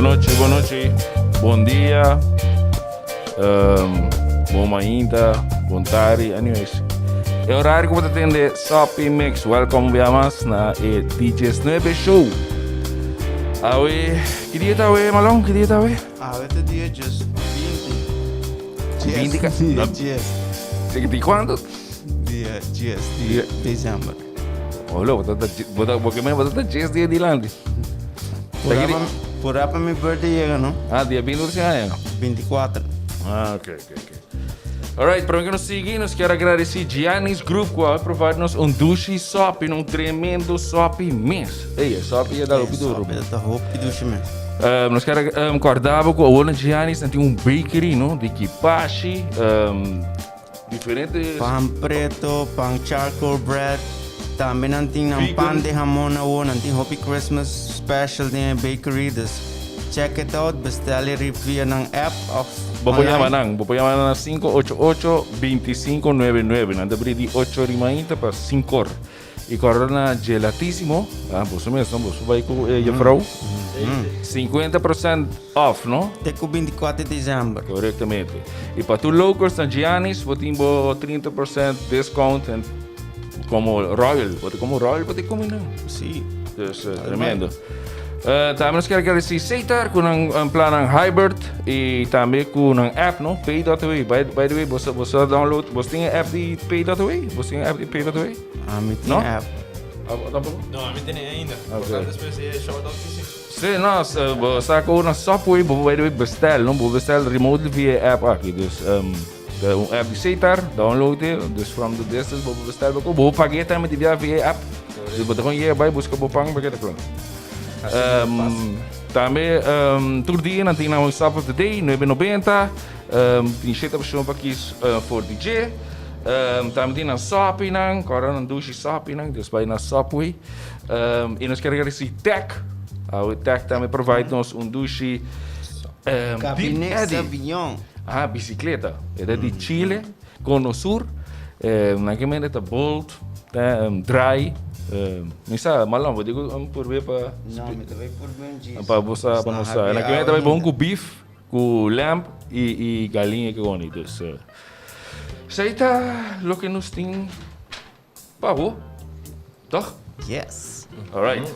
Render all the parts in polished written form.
Bon nochi, bon nochi, bon dia, bon mainta, bon tardi, anyways. E horario ku bo ta tende Soppy Mix, welcome bia mas na e DJ's 9 Show. Awe, ki dia ta awe, Malon? Ki dia ta awe? Awe ta dia just 20. 20 ka- Dia 10. Di kuantu? Dia 10 di december. Hola, bo ta bo ta bo ke men bo ta 10 dia dilanti. Pura pa mi birthday yega, no? Ah, dia 20 si aña. 24. Ah, ok, ok, ok. Alright, para que nos sigue, nos quero agradecer Giannis Group que vai provide nos um dushi sopi, um tremendo sopi mes. Ei, sopi é da hopi duro. Sopi da hopi dushi mes. Nos quero recordar que o Giannis tem um bakery, no? De kipashi, Diferente. Pan preto, pan charcoal bread. Tambe nan tin nan Vegan. pan de jamon awo, nan tin hopi Christmas special den e bakery. Dus check it out, bestel e rib via nan app of Bo por yama online. nan, bo por yama nan na 588-2599. Nan ta bri di 8 ori mainta pa 5 or. Y corda na Gelatísimo, ah, boso mes, no? Boso bai cu eh, juffrouw. 50% off, no? Te cu 24 di december. Correctamente. Y pa tur locals na Giannis, bo tin bo 30% discount en como Royal. Bo como Royal, bo te come nan. Sí. Dus eh, tremendo. Eh, tambe nos quiere agradecer Seitar con un, un plan ang hybrid y tambe con un app, no? Pay.away. By, by the way, vos, vos download, vos tin app di Pay.away? Vos tin app di Pay.away? Ami tin No? app. Ah, tampoco? No, ami tene ainda. Ok. Portanto, despues di e shout out ki si. Sí, no, bo sa ku na Subway, bo by the way bestel, no? Bo bestel remotely via app aki. Dus de un app di Setar, download it, dus from the distance bo bestel bo bo paga tambe di via via app. Dus bo ta gewoon yega bai buska bo pan, bo keda kla. Tambe tur dia nan tin nan un Sub of the Day, 9.90. Tin shete opcion pa kies for di dje. Tambe tin nan sopinan, kòrda nan dushi sopinan, dus bai na Subway. I nos kier agradeci Tech. Awe Tech tambe provide nos un dushi Deep Cabinet Eddy. Sauvignon. Ah, bicicleta. E ta di Chile, Cono Sur. Nan ke mende ta bold, ta dry. Mi sa, Marlon, bo dico un purbe pa... No, mi ta bai purbe un djis. Pa bo sa, pa nos sa. Nan ke mende ta bai bon ku beef. Ku lamb i galiña ke goni. Dus esei ta loke nos tin pa bo, toch? Yes. Alright.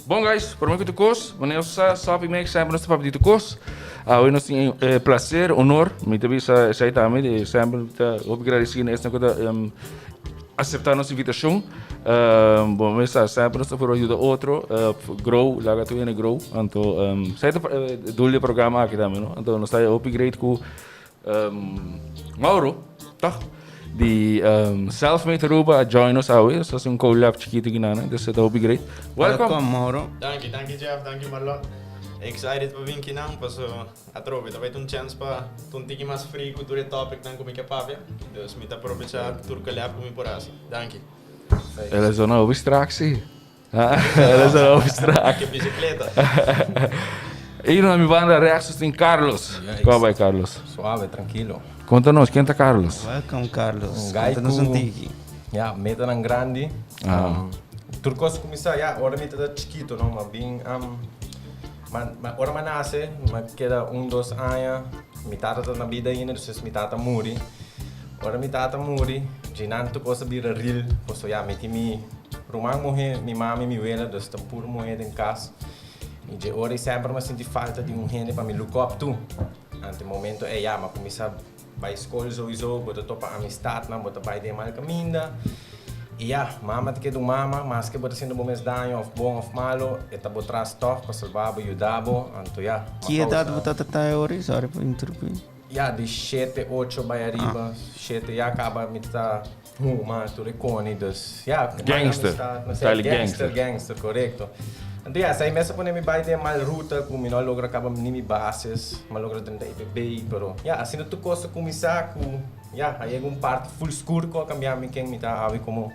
Bon guys, prome ku tur kos, manera nos sa, Soppy Mix semper nos ta papia di tur kos. Awe nos tin e placer, honor, mi ta bisa esei tambe, di semper mi ta hopi gradeci na esnan ku ta Acepta nos invitacion. Bo mester sa semper nos ta por ayuda otro grow, laga tur hende grow. Anto esei ta doel di e programa aki tambe no. Anto nos ta hopi great ku Mauro toch di Self Made Aruba a join nos awe. Nos ta hasi un collab chikito kinan, dus e ta hopi great. Welcome. Welcome Mauro. Danki, danki Jeff, danki Marlon. Excited pa bin kinan paso. Atrobe, ta bai ta un chèns pa ta un tiki mas free ku tur e topicnan ku mi ke papia. Dus mi ta aprovechá tur collab ku mi por hasi. Danki. El a zona hopi strak si. El a zona hopi strak. Ke bisikleta. I na mi banda rechts nos tin Carlos. Kon bai Carlos? Suave, trankilo. Konta nos, ken ta Carlos? Welcome Carlos. Un guy Konta nos un ku tiki. Ya, metanan grandi. Tur kos kuminsá ya ora mi tabata chikito no, m'a bin Ma ma ora m'a nase, m'a keda un dos aña, mi tata ta na bida ainda, despues mi tata muri. Ora mi tata muri, djinan tur kos a bira ril, pasobra ya mi tin mi ruman muhé, mi mami, mi wela, dus ta puru muhé den kas. I dje ora ei semper m'a sinti falta di un hende pa mi look up to. Ante momento ei ya m'a kuminsá Bai skol souiso, bo ta topa amistatnan, bo ta bai den mal kaminda. I ya, mama ta keda un mama, maske bo ta sinti bo mes daño òf bon òf malo, e ta bo tras tòg pa salba bo, yuda bo. Anto ya, ma Ki edat bo kousa. ta ta e ora? Sorry pa interrumpí. Ya, di shete, ocho bai ariba, shete ya kaba mi ta huma tur e koni, dus ya, mal Gangster, amistad, no sé, style gangster, gangster. gangster, korekto. Anto ya, esei mes a pone mi bai den mal ruta ku mi no a logra kaba ni mi bases, mi a logra drenta EPB, pero ya, asina tur kos a kuminsá ku ya, a yega un parti full skur ku a kambia mi ken mi ta awe komo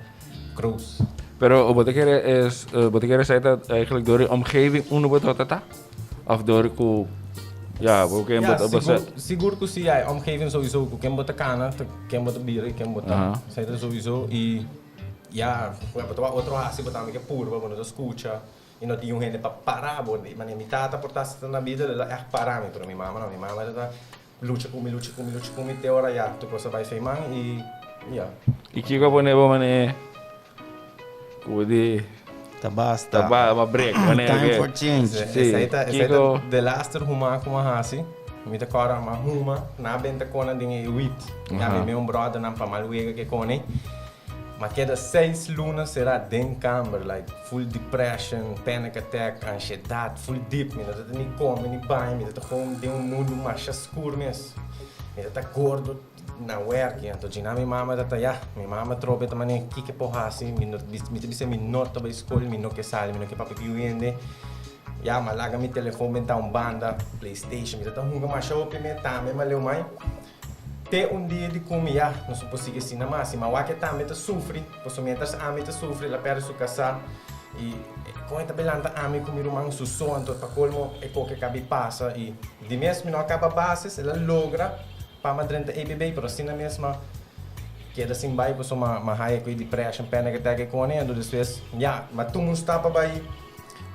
Kroos. Pero bo ta kere es, bo ta kere esei ta eigenlijk door e omgeving unda bo tabata ta? Of door ku ya, bo ken bo Ya, ta bo sigur, sigur ku si, ya, e omgeving souiso ku ken bo ta kana, ta ken bo ta bira i ken bo ta, esei ta souiso i ya, bo ta wak otro hasi bo tambe ke purba, bo no ta skucha. Y no tin un hende pa para bo. Mane mi tata por ta na bida, el a echt para mi, pero mi mama no, mi mama ta lucha cu mi, lucha cu mi, lucha cu mi, te ora ya, tur cos a bay fey man y ya. Y kico a pone bo mane cu di Ta basta. Ta ba, ba break, mane Time for change. Sí, Esey ta, esey ta kico de laster huma cu mi a haci. Mi ta cora mi a huma, na benta cona den e weed. Ya mi mi un brother nan pa mal wega ke cone. Ma keda seis luna sera den kamber, like full depression, panic attack, ansiedad, full deep. Mi no ta ni come ni baña, mi ta gewoon den un mundo masha scur mes. Mi ta gordo na werk, anto djina mi mama ta ta ya, mi mama trobe ta mane kiko por haci, mi no, mi ta bisa mi no ta bay school, mi no ke sali, mi no ke papia cu hende. Ya, ma laga mi telefon benta un banda, PlayStation, mi ta hunga masha hopi me tambe ma leu mai. Te un dia di cu mi ya, nos no por sigui asina mas. Y ma wak e tambe ta sufri, pasobra mientras ami ta sufri, el a perde su casa. Y con e ta belanta ami cu mi ruman su so, anto pa colmo e coke cabi pasa. Y di mes mi no a caba bases, el a logra pa mi a drenta ABB, pero asina mes mi a keda sin bay, pasobra mi a haya cu e depression, panic attack e cone. Anto despues ya, mi a tuma un stap pa bay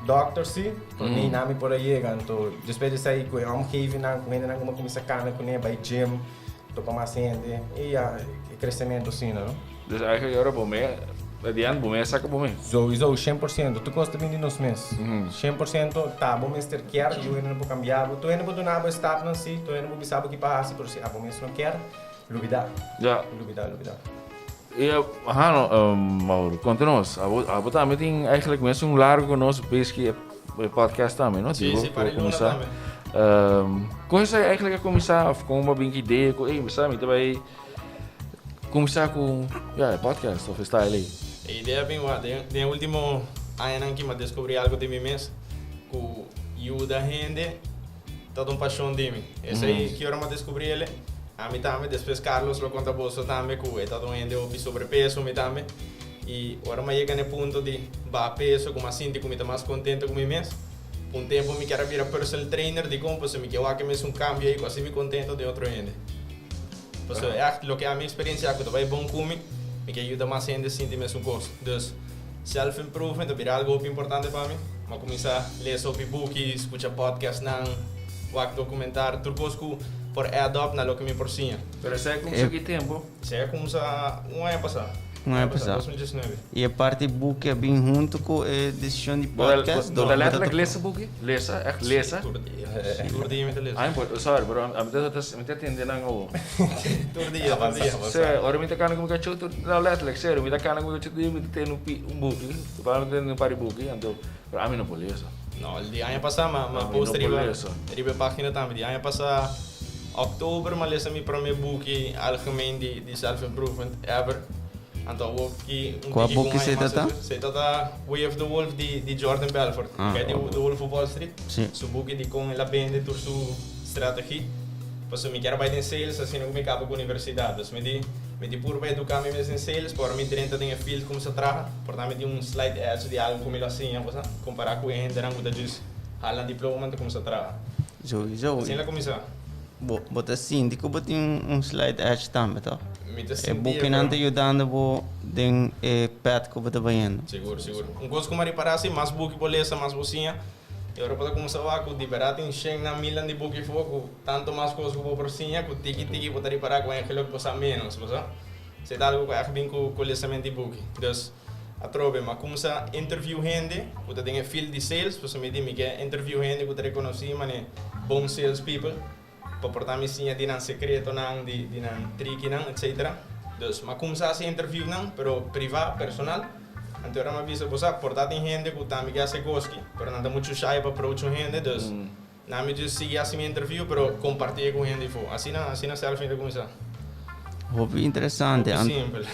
Doctor si, pero ni nami por a yega. Anto despues di esei cu e omgevingnan, cu hendenan cu mi a cuminsa cana cune, bay gym, topa mas hende y ya, e crecemento asina, no? Dus eigenlijk ora bo me, adiant bo me a saca bo me? Sowieso, 100%. Tur cos ta bini di nos mes. 100% ta bo mester kier, yu hende no por cambia bo. Tur hende por duna bo e stapnan si, tur hende por bisa bo ki pa haci, pero si abo mes no kier, lubida. Lubida, lubida. E aha no, Mauro, konta nos. Abo, abo tambe tin eigenlijk mes un largo ku nos bezig e podcast tambe, no? Sí, sí, para luna tambe. Kon esei eigenlijk a kuminsá of kon bo a bin ku idea ku ey, sa mi ta bai kuminsá ku ya e podcast of e style ey? E idea bin wak den den e ultimo añanan ki mi a deskubrí algo di mi mes ku yuda hende Ta un pasion di mi. Esei ki ora mi a descubri el. Ami tambe, despues Carlos lo conta boso tambe cu e ta un hende hopi sobrepeso, mi tambe. Y ora mi a yega na e punto di baha peso cu mi a sinti cu mi ta mas contento cu mi mes. Un tempo mi kier a bira personal trainer, dicon? Pasobra mi kier wak e mes un cambio ey cu haci mi contento den otro hende. Pasobra echt loke ami experiencia cu ta bay bon cu mi, mi kier yuda mas hende sinti mesun cos. Dus. Self improvement a bira algo hopi importante pa mi. Mi a cuminsa lesa hopi buki, scucha podcastnan, wak documentar, tur cos cu por add up na loke mi por siña. Pero esei a cuminsa ki tempo? Esei a cuminsa un aña pasa. Un aña pasa. 2019. Y e parti buki a bin hunto cu e decision di podcast? Bo ta letterlijk lesa buki? Lesa? Echt lesa? Tur dia. Tur dia mi ta lesa. Ay, sorry, pero ami ta mi ta tende nan awo. Tur dia, tur dia. Se, ora mi ta kana ku mi kachó, tur, no, letterlijk, serio, mi ta kana ku mi kachó tur dia mi ta tende un pi, un buki, mi ta tende un par di buki, anto, pero ami no por lesa. No, di aña pasá mi a post riba, riba e página tambe, di aña pasá oktober mi a lesa mi promé buki algemeen di, di self improvement ever. Anto awor ki un Kua tiki ku un buki aña se mas ta ta? Se ta ta Way of the Wolf di, di Jordan Belfort. Ah. Ke di The Wolf of Wall Street. Sí. Su buki di kon el a bende tur su strategie. Pasobra mi kier a bai den sales asina ku mi kaba ku universidat. Dus mi di, mi di purba eduká mi mes den sales pa ora mi drenta den e field kumsa traha, por ta mi tin un slight edge di algu ku mi lo a siña, bo sa, kompará ku e hendenan ku ta djis hala nan diploma anto kumsa traha. Sowieso. Asina el a kuminsá. Bo, bo ta sinti ku bo tin un slight edge tambe, tòg? Mi ta E sinti e, bukinan pero. ta yudando bo den e pèt ku bo ta bayendo. Sigur, sigur. Un kos ku mi a ripará si, mas buki bo lesa, mas bo siña. E ora bo ta kuminsá wak ku di bèrdat tin shennan, milnan di buki afó ku tantu mas kos ku bo por siña ku tiki tiki bo ta ripará ku eigenlijk bo sa ménos, bo sa? Esei ta algu ku ègt bin ku ku lesament di buki. Dus, atrobe, mi a kuminsá interview hende ku ta den e field di sales, pasobra mi di mi ke interview hende ku ta rekonosí manera bon sales people. Pa por ta mi siña di nan secretonan, di di nan trikinan, etcetera. Dus m'a cuminsa haci interviewnan, pero priva, personal. Anto ora m'a bisa, bo sa, por ta tin hende cu tambe ke haci coschi, pero nan ta mucho shy pa approach un hende, dus nan mi just sigui haci mi interview, pero comparti e cu hende afo. Asina, asina self mi ta cuminsa. Hopi interesante. Hopi simpel.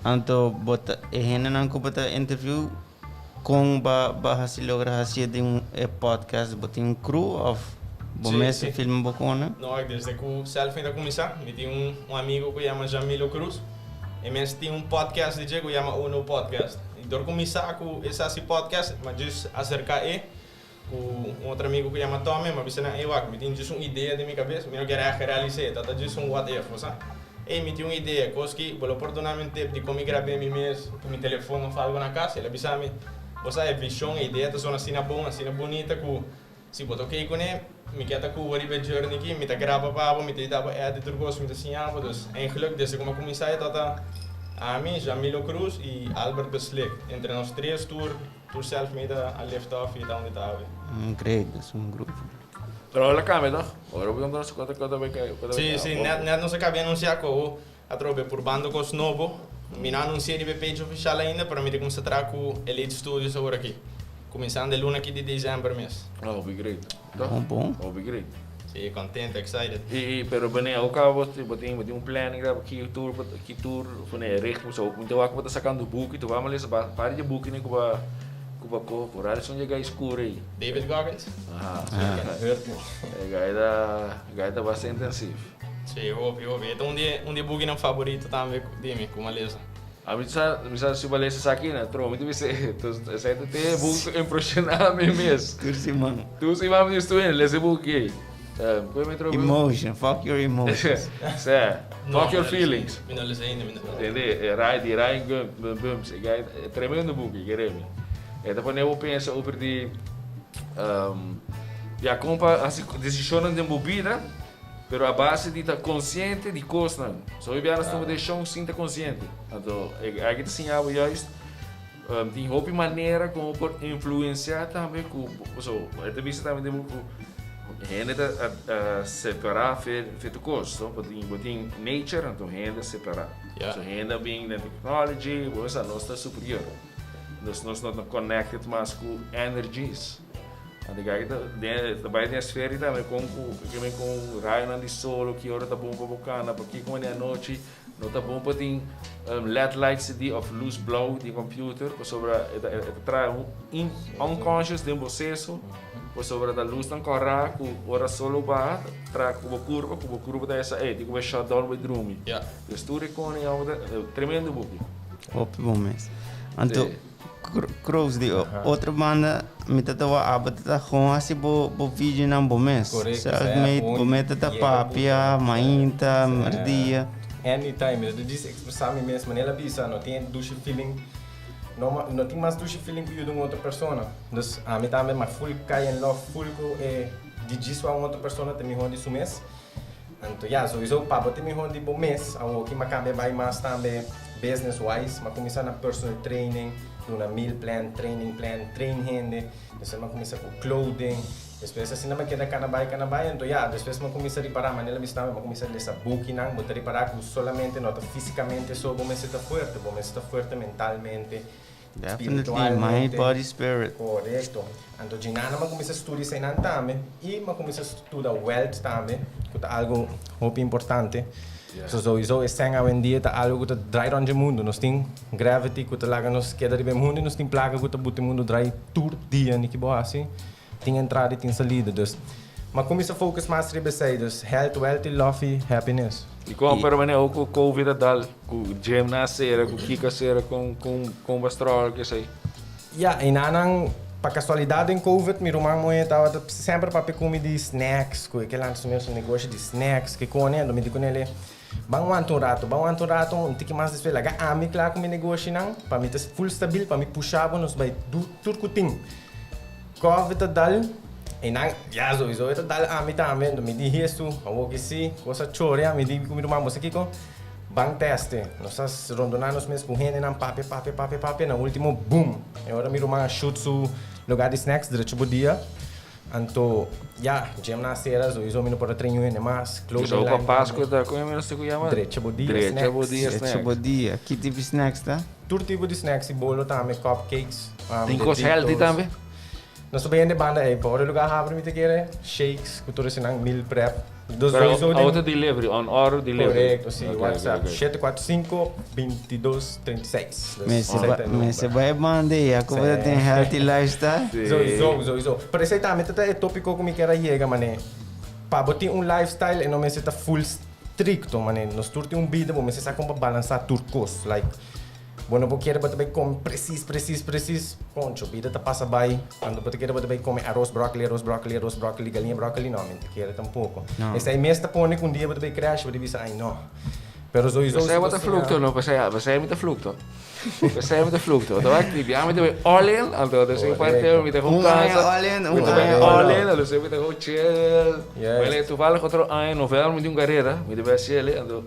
Anto bo ta, e hendenan cu bo ta interview, Kon ba ba hasi logra hasié den e podcast? Bo tin un crew of bo Sí, mes sí. filma bo kone? No, ek desde ku self mi ta kuminsá. Mi tin un un amigo ku yama Jamilo Cruz. E mes tin un podcast di dje ku yama Uno Podcast. I dor ku mi sa ku e sa hasi podcast, mi a djis aserká e ku un otro amigo ku yama Tommy. Mi a bisa nan, ey wak, mi tin djis un idea den mi kabes, mi no kier ègt realis'é, ta ta djis un what if, bo sa. Ey, mi tin un idea, kos ki bo lo por duna mi un tip di kon mi grab'é mi mes ku mi telefon of algu na kas? El a bisa mi. Bo sa e vision, e idea ta zona asina bon, asina bunita ku si bo ta ok kuné, mi ke ta ku bo riba e journey aki, mi ta graba pa bo, mi ta yuda bo edit tur kos, mi ta siña bo. Dus eigenlijk desde ku mi a kuminsá e tabata ami, Jamilo Cruz i Albert Beslik. Entre nos tres tur tur self made a lift off i ta unda ta awe. Great, dus un grupo. Pero ora cambia toch? Ora bo ta nos kota kota bay kay kota Sí, sí, net net nos a caba di anuncia cu atrobe purbando cos nobo. Mi no a anuncia riba e page oficial ainda, pero mi ta cuminsa traha cu Elite Studios awor aki. Cuminsando e luna aki di december mes. Oh, hopi great. Toch? Bon, bon. Hopi great. Sí, contento, excited. Y, y pero bene, ook al bo bo tin bo tin un planning daar ki tur ki tur bene richting so mi ta wak bo ta sacando buki tu wak lesa par di buki ku ba ku ba ko por son llega scur ei. David Goggins? Aha. E guy ta guy ta basta intensief. Sí, hopi, hopi. E ta un di un di e bukinan favorito tambe di mi ku mi a lesa. A mi sa mi sa si bo a lesa esaki na tro mi ta bisa esei ta te buki ku impresiona mi mes. Tur siman. Tur siman mi estudia lesa e buki ei. Koe mi trobe? Emotion, fuck your emotions. Sè, fuck your feelings. Mi no lesa ainda, mi no lesa. Tende, e Rai di Ryan Gump, Bumps, e guy, tremendo buki, kere mi. E ta pone bo pensa over di, ya kon pa hasi desishonnan den bo bida, pero a base di ta konsiente di kosnan. So hopi biaha nos tuma desishon sin ta konsiente. Anto, e aki ta siña bo juist, tin hopi manera kon bo por influensiá tambe ku, paso e ta bisa tambe den bo ku hende ta separá fe tur kos, no? Bo tin, bo tin nature, anto hende a separá. So hende a bin den technology, bo mester sa nos ta superior. Nos nos no ta connected mas ku energies. Anto kijk ta den ta bai den esfera tambe kon ku kimen kon rayonan di solo ki ora ta bon pa bo kana pa kiko den anochi no ta bon pa tin led lights di of luz blauw di computer pasobra e ta e ta traha un unconscious den bo seso pasobra ta luznan kòrá ku ora solo baha ta traha ku bo kurpa ku bo kurpa ta esa ey tin ku bai shut down bai drumi. Dus tur e kone ta tremendo buki. Hopi bon mes. Anto Kroos di otro banda mi ta ta wak abo ta ta gewoon hasi bo bo videonan bo mes. Correcto, Self made bo mes ta ta papia mainta merdia. Anytime mi ta djis expresa mi mes manera el a bisa no tin e dushi feeling no no tin mas dushi feeling ku yuda un otro persona. Dus ami tambe mi a full kai in love full ku e di djis wak un otro persona ta mihor di su mes. Anto ya, souiso pa bo tin mihó di bo mes, awoki m'a kambia bai mas tambe business wise, m'a kuminsá na personal training, duna meal plan, training plan, train hende, despues m'a kuminsá ku clothing, despues asina m'a keda kana bai kana bai, anto ya, despues m'a kuminsá ripará, manera mi staba m'a kuminsá lesa bukinan, bo ta ripará ku solamente no ta físikamente so bo mester ta fuerte, bo mester ta fuerte mentalmente, Definitely, mind, body, spirit. Korekto. Anto djinana m'a kuminsá studia eseinan tambe i m'a kuminsá studa wealth tambe, ku ta algu hopi importante. So souiso e sèn awendia ta algu ku ta drai rònt dje mundu. Nos tin gravity ku ta laga nos keda riba e mundu i nos tin plaka ku ta buta e mundu drai tur dia. Ni ki bo hasi, tin entrada i tin salida. Dus m'a kuminsá focus mas riba esei. Dus health, wealth i love i happiness. I kon pero manera ku covid a dal? Ku gym na sera, ku kiko a sera, kon kon kon bo a struggle ku esei? Ya, i nanan pa kasualidat den covid mi ruman muhé tabata semper papia ku mi di snacks, ku e ke lanta su mes un negoshi di snacks, ke kone, anto mi di kunele, ban wanta un rato, ban wanta un rato, un tiki mas despues laga ami kla ku mi negoshinan pa mi ta full stabil, pa mi pusha bo nos bai du tur ku tin. Covid ta dal, i nan, ya souiso e ta dal ami tambe, anto mi di Hesu, awor ki si, kos a chorea, mi di ku mi ruman, bo sa kiko? Ban teste. Nos a rondoná nos mes ku hendenan, papia, papia, papia, papia. Na último, boom! E ora mi ruman a shoot su lugar di snacks drecho bo dia. Anto, ya, gym na sera, souiso mi no por a train niun hende mas. Clothing Souiso line pa Pascua ta, kon e menos ta ku yama? Drecha bo dia Drecha snacks. bo dia Drecha snacks. bo dia. Ki tipo di snacks ta? Tur tipo di snacks, i bolo tambe, cupcakes, Tin kos healthy deditos. tambe? Nos ta bende banda ey, pa ora lugar habri mi ta kere shakes cu tur esenan, meal prep. Dos Pero sowieso den- auto delivery, on order delivery. Correcto, si, Ok, WhatsApp ok, ok. 745 2236. Dus Mester esey ba, ta e number. mester bai banda ey, ya cu bo ta Sí. tin healthy lifestyle. Sí. Sowieso, sowieso. Pero esey tambe ta ta e topico cu mi kier a yega, mane. Pa bo tin un lifestyle e no mester ta full stricto, mane. Nos tur tin un bida, bo mester sa con pa balansa tur cos. Like, Bo no por kere bo ta bay come precies, precies, precies. Concho, bida ta pasa bay. Cuando bo ta kere bo ta bay come arroz, broccoli, arroz, broccoli, arroz, broccoli, galiña, broccoli, no, mi no ta kere tampoco. No. Esey mes ta pone cu un dia bo ta bay crash, bo ta bisa, ay no. Pero sowieso Pesey si bo bo ta siña flucto, no? Pesey, pesey mi ta flucto. Esei mi ta fluctua. Ta wak di biaha mi ta bai all in, anto ta esei parte mi ta Un gewoon aña cansa. all in, un Mi ta bai aña all all in, out. anto esei mi ta gewoon chill. Bueno, toevallig otro aña november mi tin un carrera, mi ta bai haci el, anto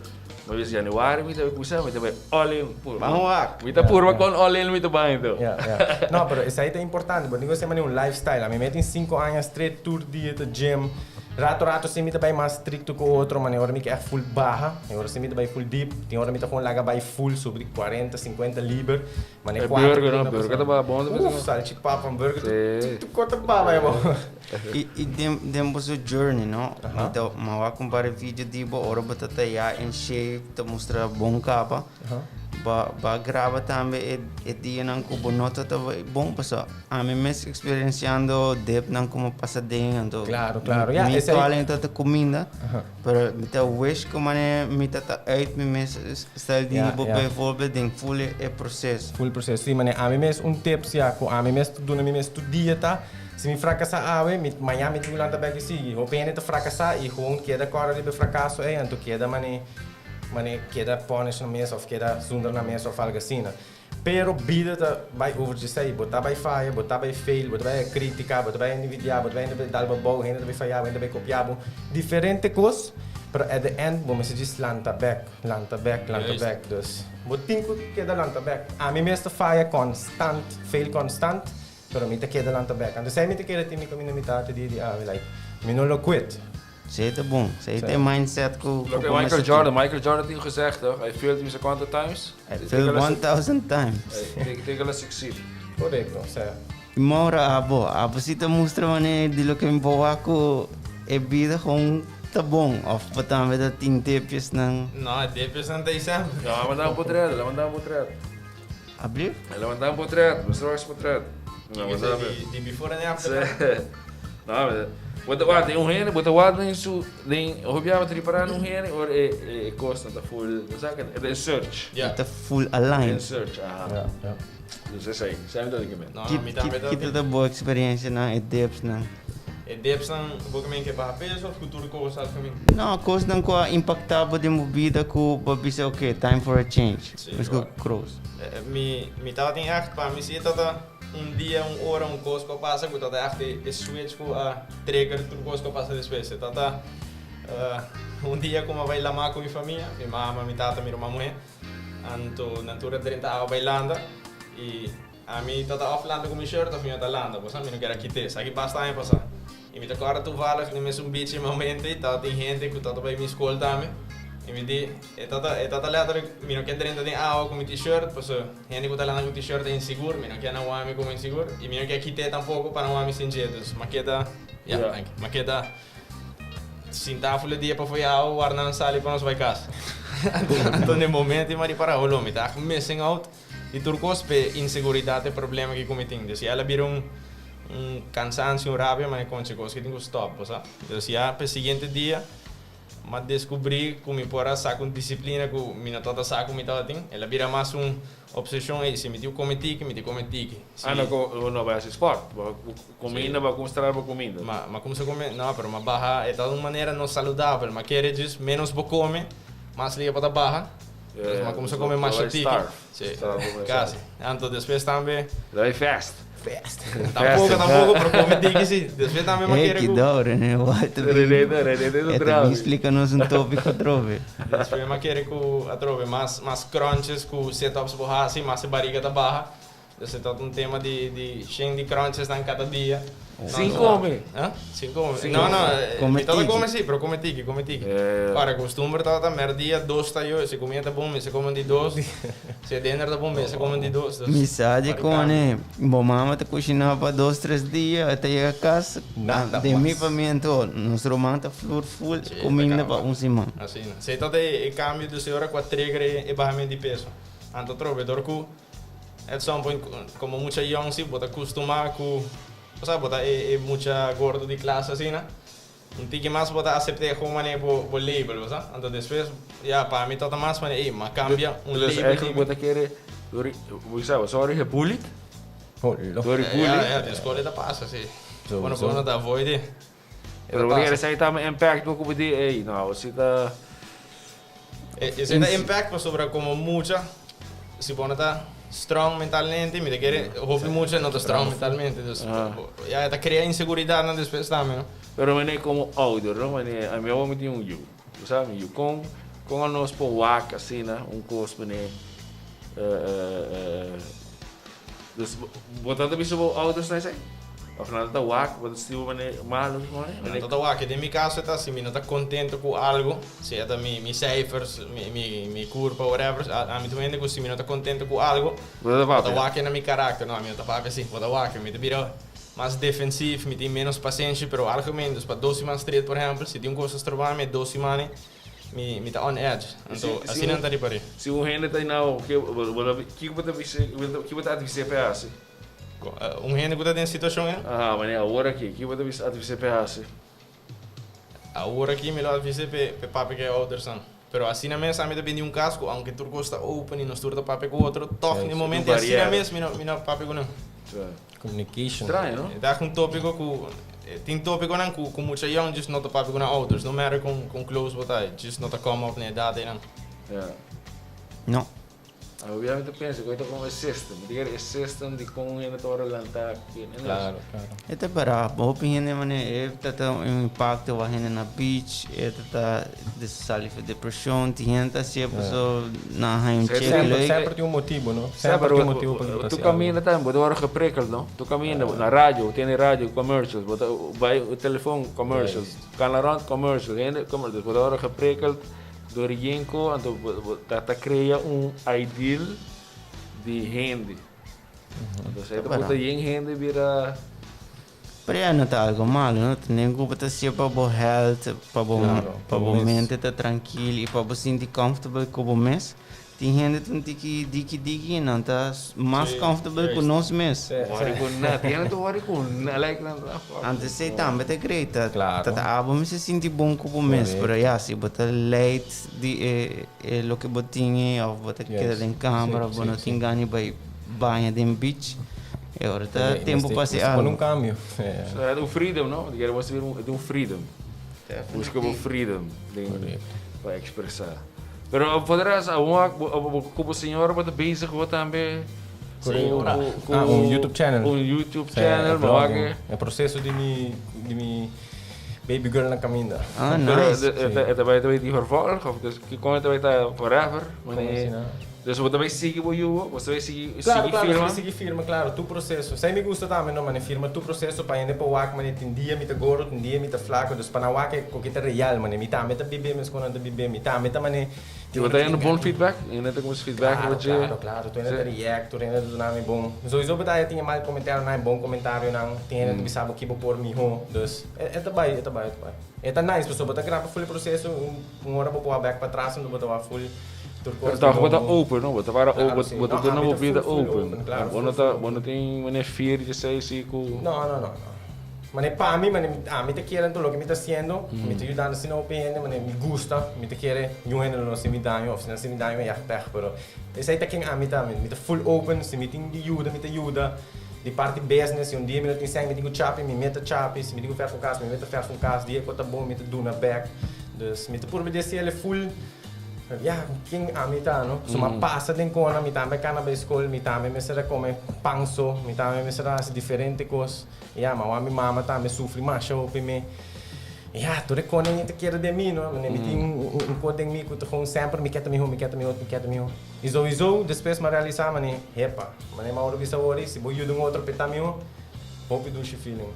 mi bisa januari mi ta bai cuminsa, mi ta bai all in purba. Ban wak. Mi ta purba con all in mi ta bai anto. Ja, ja. No, pero esei ta importante, bo tin cu esei manera un lifestyle. Ami mi tin cinco aña straight tur dia ta gym. Rato rato si mi ta bai mas stricto cu otro, manera ora mi ke echt full baha, e ora si mi ta bai full deep, tin ora mi ta gewoon laga bai full subi di cuarenta, cincuenta liber, manera E cuatro burger, keer no? na Burger pasá. ta ba bon ta Uf, salchipapa, hamburger, Sí. tur cos ta baba e bo. I i den den boso journey no, mi ta mi a wak un par di video di bo ora bo ta ta ya in shape ta mustra bon kaba. Ba ba graba tambe e e dianan ku bo no ta ta bon pasobra ami mes eksperensiando depnan ku mi pasa den anto Claro, claro. Ya, mi esei. toalen ta ta kuminda pero mi ta wish ku manera mi ta ta uit mi mes style di Ya, bo ya. bijvoorbeeld den full e proces. Full proces. Si, manera ami mes un tips ya ku ami mes ta duna mi mes tur dia ta, si mi frakasá awe, mi mañana mi tin ku lanta bek i sigui. Hopi hende ta frakasá i gewoon keda kòrda riba e frakaso ei anto keda manera Mane keda punish nan mes of keda zundra nan mes of algo asina. Pero bida ta bai over djesei. Bo ta bai faya, bo ta bai fail, bo ta bai critica, bo ta bai envidia, bo ta bai hende ta dal bo bou, hende ta bai faya bo, hende ta bai copia bo. Diferente cos, pero at the end bo mester djis lanta bek, lanta bek, lanta bek. Dus bo tin cu keda lanta bek. Ami mes ta faya constant, fail constant, pero mi ta keda lanta bek. Anto esei mi ta keda tin mi caminda mi tata di di awe like mi no lo quit. Esei ta bon. Esei ta e mindset ku Loke bo Michael mester tin. Jordan, Michael Jordan tin gezegd toch, I failed mi sa cuanto times? I failed 1000 times. Take a succeed. Correcto, osea. I Maura abo, abo si ta mustra manera di loke mi por wak ku e bida gewoon ta bon of bo tambe ta tin depjesnan? No, e depjesnan ta ei semper. No, a manda un potret, el a manda un potret. Ablief? El a manda un potret, mi straks potret. No, Kiko manda esei di before en after? Sí. No, ma bo ta wak den un hende, bo ta wak den su, den hopi biaha bo ta ripará den un hende ora e e kosnan ta full, bo sa ke e ta in search. Ja. E ta full aligned. In search, aha. Ja, ja. Dus esei, esei mi ta di kimen. No, no, mi tambe ta. Kiko ta bo experiencianan, e dipsnan? E dipsnan, bo ke men ke baha peso of ku tur kos algemeen? No, kosnan ku a impaktá bo den bo bida ku bo a bisa ok, time for a change. Sí, Mes ku cross. Mi mi tabatin ègt, pa mi si e tabata un dia, un ora, un kos ku a pasa ku tabata ègt e switch ku a trigger tur kos ku a pasa despues. E tabata un dia ku mi a bai lamá ku mi famia, mi mama, mi tata, mi ruman muhé. Anto nan tur a drenta awa bai landa i ami ta ta òf landa ku mi shirt òf mi no ta landa, bo sa mi no kier a kit'é, esaki basta aña pasá. I mi ta kòrda toevallig den mesun beach e momento ei tabatin hende ku tabata bai mi skol tambe i mi di e tata e tata letterlijk mi no kier drenta den awa ku mi t-shirt pasobra hende ku ta landa ku t-shirt ta insigur, mi no kier nan wak mi komo insigur i mi no kier kit'é tampoko pa nan wak mi sin dje, dus mi a keda ya danki mi a keda. Sintá ful e dia pafó yao warda nan sali pa nos bai kas. Anto den momento i mari para holo mi ta missing out di tur kos p'e inseguridat e problema ki ku mi tin. Dus ya el a bira un un kansansio un rabia ma e konche kos ki tin ku stòp bo sa. Dus ya p'e siguiente dia m'a deskubrí ku mi por a saka un disiplina ku mi no tabata sa ku mi tabatin. El a bira mas un obseshon ey si mi tin ku kome tiki mi tin kome tiki. Ah no ku no bai hasi spòrt. Kuminda, bo a kuminsá traha bo kuminda. Ma, ma kuminsá kome, no, pero m'a baha, e ta un manera no saludabel, m'a kere djis menos bo kome, mas liga bo ta baha, dus m'a kuminsá kome masha tiki. Si, kasi. Anto despues tambe. Lo bai fast. Fast. Tampoco, tampoco, pero kome tiki si. Despues tambe m'a kere ku. Hey, kidao, Rene, wou Rene, Rene, Rene ta traha. E ta bin splika nos un tópiko atrobe. Despues m'a kere ku atrobe mas, mas crunches ku sit-ups bo hasi, mas e bariga ta baha. Dus e ta un tema di di shen di crunchesnan kada dia. Sin come. Huh? Sin come. No, no, Come mi tabata tiki. come si, pero come tiki, come tiki. Ora, costumber tabata merdia dos ta yo, si comida ta bon mester come di dos. Si e dinner ta bon mester come di dos. Dus, Mi sa di bari con cambio. e bo mama ta cushiná pa dos tres dia, e ta yega cas, Nada den mi mas. famia anto, nos ruman ta flur full Si, ta cuminda pa caba. un siman. Asina. Si e tabata e cambio dus e ora cu a trigger e bahamento di peso. Anto trobe dor cu At some point como mucha young si bo ta custuma cu osea bo ta e e mucha gordo di klas asina un tiki mas bo ta acepte gewoon manera bo bo label bo sa anto despues ya pa mi ta ta mas manera ey m'a cambia un Dus label eigenlijk di bo ta kere door bo sa bo sorry gebullied door mi. bully Ya ya den skol e ta pasa si Sowieso. bo no por no ta avoid e. Pero bo ta kere esaki ta mi impact bo cu bo di ey no si ta Esei ta impact pasobra como mucha si bo no ta. strong mentalmente, mi ta kere hopi mucha no ta strong mentalmente, dus ya e ta crea inseguridatnan despues tambe, no? Pero mane como ouder, no, mane ami awor mi tin un yu, bo sa mi yu, con con anos por wak asina un cos mane dus bo ta ta bisa bo ouders na esey? Of nan ta ta wak, bo ta sinti bo mane malo of mane? Nan ta ta wak, den mi caso e ta si mi no ta contento cu algo, si e ta mi mi cijfers, mi mi mi curpa whatever, ami ta un hende cu si mi no ta contento cu algo, Bo ta ta bo ta papia? wak na mi caracter, no ami no ta papia si, bo ta wak, mi ta bira Mas defensief, mi tin menos pasenshi, pero algemeen, dus pa dos siman straight por ehempel, si tin un cos ta stroba mi, dos siman mi mi ta on edge. Anto asina nan ta ripar'é. Si un hende ta inau, kiko bo ta bisa, kiko bo ta advis'é pa e hasi? Un hende ku ta den situacion ei? Aha, wanneer awor aki, kiko bo ta bisa advis'é pa e hasi? Awor aki mi lo advis'é pa e papia ku e oudersnan. Pero asina mes ami ta bini un cas cu aunke tur cos ta open y nos tur ta papia cu otro, toch den momento asina mes mi no mi no papia cu nan. Communication. Straño, no? E ta un topico cu tin topiconan cu cu mucha young just no ta papia cu nan ouders, no matter con con close bo ta, just no ta come up na e edad eynan. Ja. No. Awor mi ta pensa cu e ta como e system. Mi ta kere e system di con un hende ta ora lanta aki. Claro, claro. E ta para hopi hende manera e ta ta un impacto wak hende na beach, e ta ta sali for depresion, tin hende ta hacié paso nan haña un cheque Semper, leuk. semper tin un motibo, no? Semper tin un motibo pa ta Tu haci caminda algo. tambe bo ta worde geprikkeld, no? Tu caminda na radio, tene radio commercials, bo ta bay telefon commercials, cana rond commercials, hende commercials, bo ta worde geprikkeld. Dor yenko anto bo ta ta crea un ideal di hende. Anto esei ta puta yen hende bira. Pero ya no ta algo malo, no? Tene cu bo ta hacié pa bo health, pa bo pa bo mente ta trankil y pa bo sinti comfortable cu bo mes. Tin hende ta un tiki diki diki y nan ta mas comfortable cu nos mes. Worry cu nada. Tin hende ta worry cu nada. Like nan ta fuck. Anto esey tambe ta great. Ta Claro. ta abo mester sinti bon cu bo mes. Correcto. Pero ya, si bo ta leid di e e loke bo tin ey of bo ta keda den camber of bo no tin gana di bay baña den beach, e ora ta tempo pa haci Mester pone algo. un cambio. So e ta un freedom, no? Di kere bo mester bira un freedom. Busca bo freedom den pa expresa. Pero podrás awor cu bo señora bo ta bezig bo tambe Cu ah, un YouTube channel. Un YouTube channel, bo wak E proceso di mi di mi baby girl na caminda. Ah, nice. Pero e ta bay di vervolg of dus con e ta bay ta forever? Dus bo ta bay sigui bo yuwo? Bo ta bay sigui Claro, claro, firma? mi sigui firma, claro, tur proceso. Esei mi gusta tambe, no, mane firma tur proceso pa hende por wak mane tin dia mi ta gordo, tin dia mi ta flaco, dus pa nan wak e koke ta real, mane mi tambe ta bibe meskos nan ta bibe, mi tambe ta mane I bo ta hende bon feedback? Hende ta kuminsa feedback Claro, riba dje? claro, claro, tur hende ta react, tur hende ta duna mi bon. Sowieso bo ta haya tin e mal comentarionan, e bon comentarionan, tin hende ta bisa bo ki bo por miho, dus e ta bai, e ta bai, e ta bai. E ta nice pasobra bo ta graba full e proceso, un ora bo por wak bek patras anto bo ta wak full. Pero toch bo ta open, no? Bo ta para open, bo ta duna bo bida open. Bo no ta, bo no tin manera fear di esei si ku. No, no, no, no. Manera pa mi, manera ami ta kere anto loke mi ta hasiendo, mi ta yudando asina hopi hende, manera mi gusta, mi ta kere niun hende lo no hasi mi daño of si nan hasi mi daño mi yag pèg, pero esei ta ken ami ta, mi ta full open, si mi tin di yuda mi ta yuda, di parti business, si un dia mi no tin sèn mi tin ku chapi, mi meta chapi, si mi tin ku fèrf un kas mi meta fèrf un kas, dia ku ta bon mi ta duna bèk, dus mi ta purba di hasiel e full. Ya, ken ami ta, no? So m'a pasa den kona, mi tambe a kana bai skol, mi tambe mester a kome pan so, mi tambe mester a hasi diferente kos. Ya, ma wak mi mama tambe sufri masha hopi me. Ya, tur e kona ei ta keda den mi, no? Mi tin un kos den mi ku ta gewoon semper mi ke ta miho, mi ke ta miho, mi ke ta miho. I souiso despues m'a realisa mane, hepa, mane Mauro bisa awor ei, si bo yuda un otro p'e ta miho, hopi dushi feeling.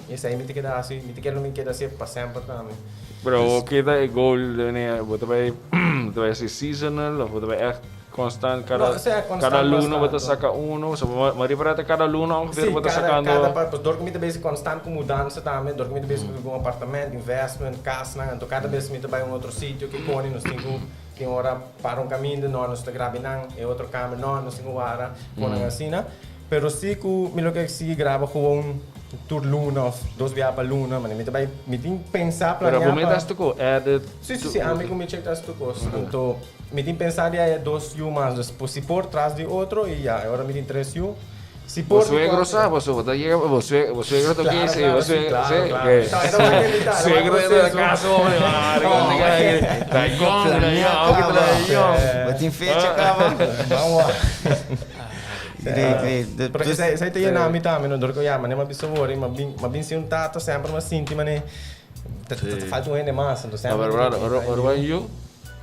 Esei mi ta keda hasi, mi ta kere lo mi keda hasi pa semper tambe. Pero bo keda e goal de wanneer bo ta bai bo ta bai hasi seasonal of bo ta bai echt constant kada No, sea constant kada luna bo ta bastante. saka uno so bo a ripara ta kada luna ongeveer Sí, bo ta kada sakando kada pa pues dor ku mi ta bezig constant ku mudansa tambe, dor ku mi ta bezig ku un apartamento, investment, kasnan, anto kada bes mi ta bai un otro sitio ke pone nos tin ku tin ora para un kaminda, no nos ta grabi nan, e otro kamer no nos tin ku wara, konan asina. Pero si cu mi lo ke sigui graba gewoon tur luna of dos bia pa luna, mane mi ta bay, mi tin pensa Pero planea bo mi pa. ta stuco edit. Si, si, si, ami cu mi check ta haci tur cos. Anto mi tin pensa di haya dos yu mas, dus por si por tras di otro y ya, e ora mi tin tres yu. Si Bo por suegro sa, bo bo ta yega, bo suegro, bo suegro ta Claro, oké, sí, claro, bo sí, suegro, claro, sí, claro. oké. Ta, ta wak invitá, ta Suegro wak ta na proceso. casa, hombre, ah, Ta gong, ta gong, ta gong. Bo tin fecha caba. Vamos. Great, great. Pero esey ta yena mi tambe, no? Dor cu ya, mane m'a bisa wor, m'a bin, m'a bin sin un tata semper m'a sinti mane ta ta falta un hende mas, anto A semper ver, mi brother, ta ora tin ora bai yu,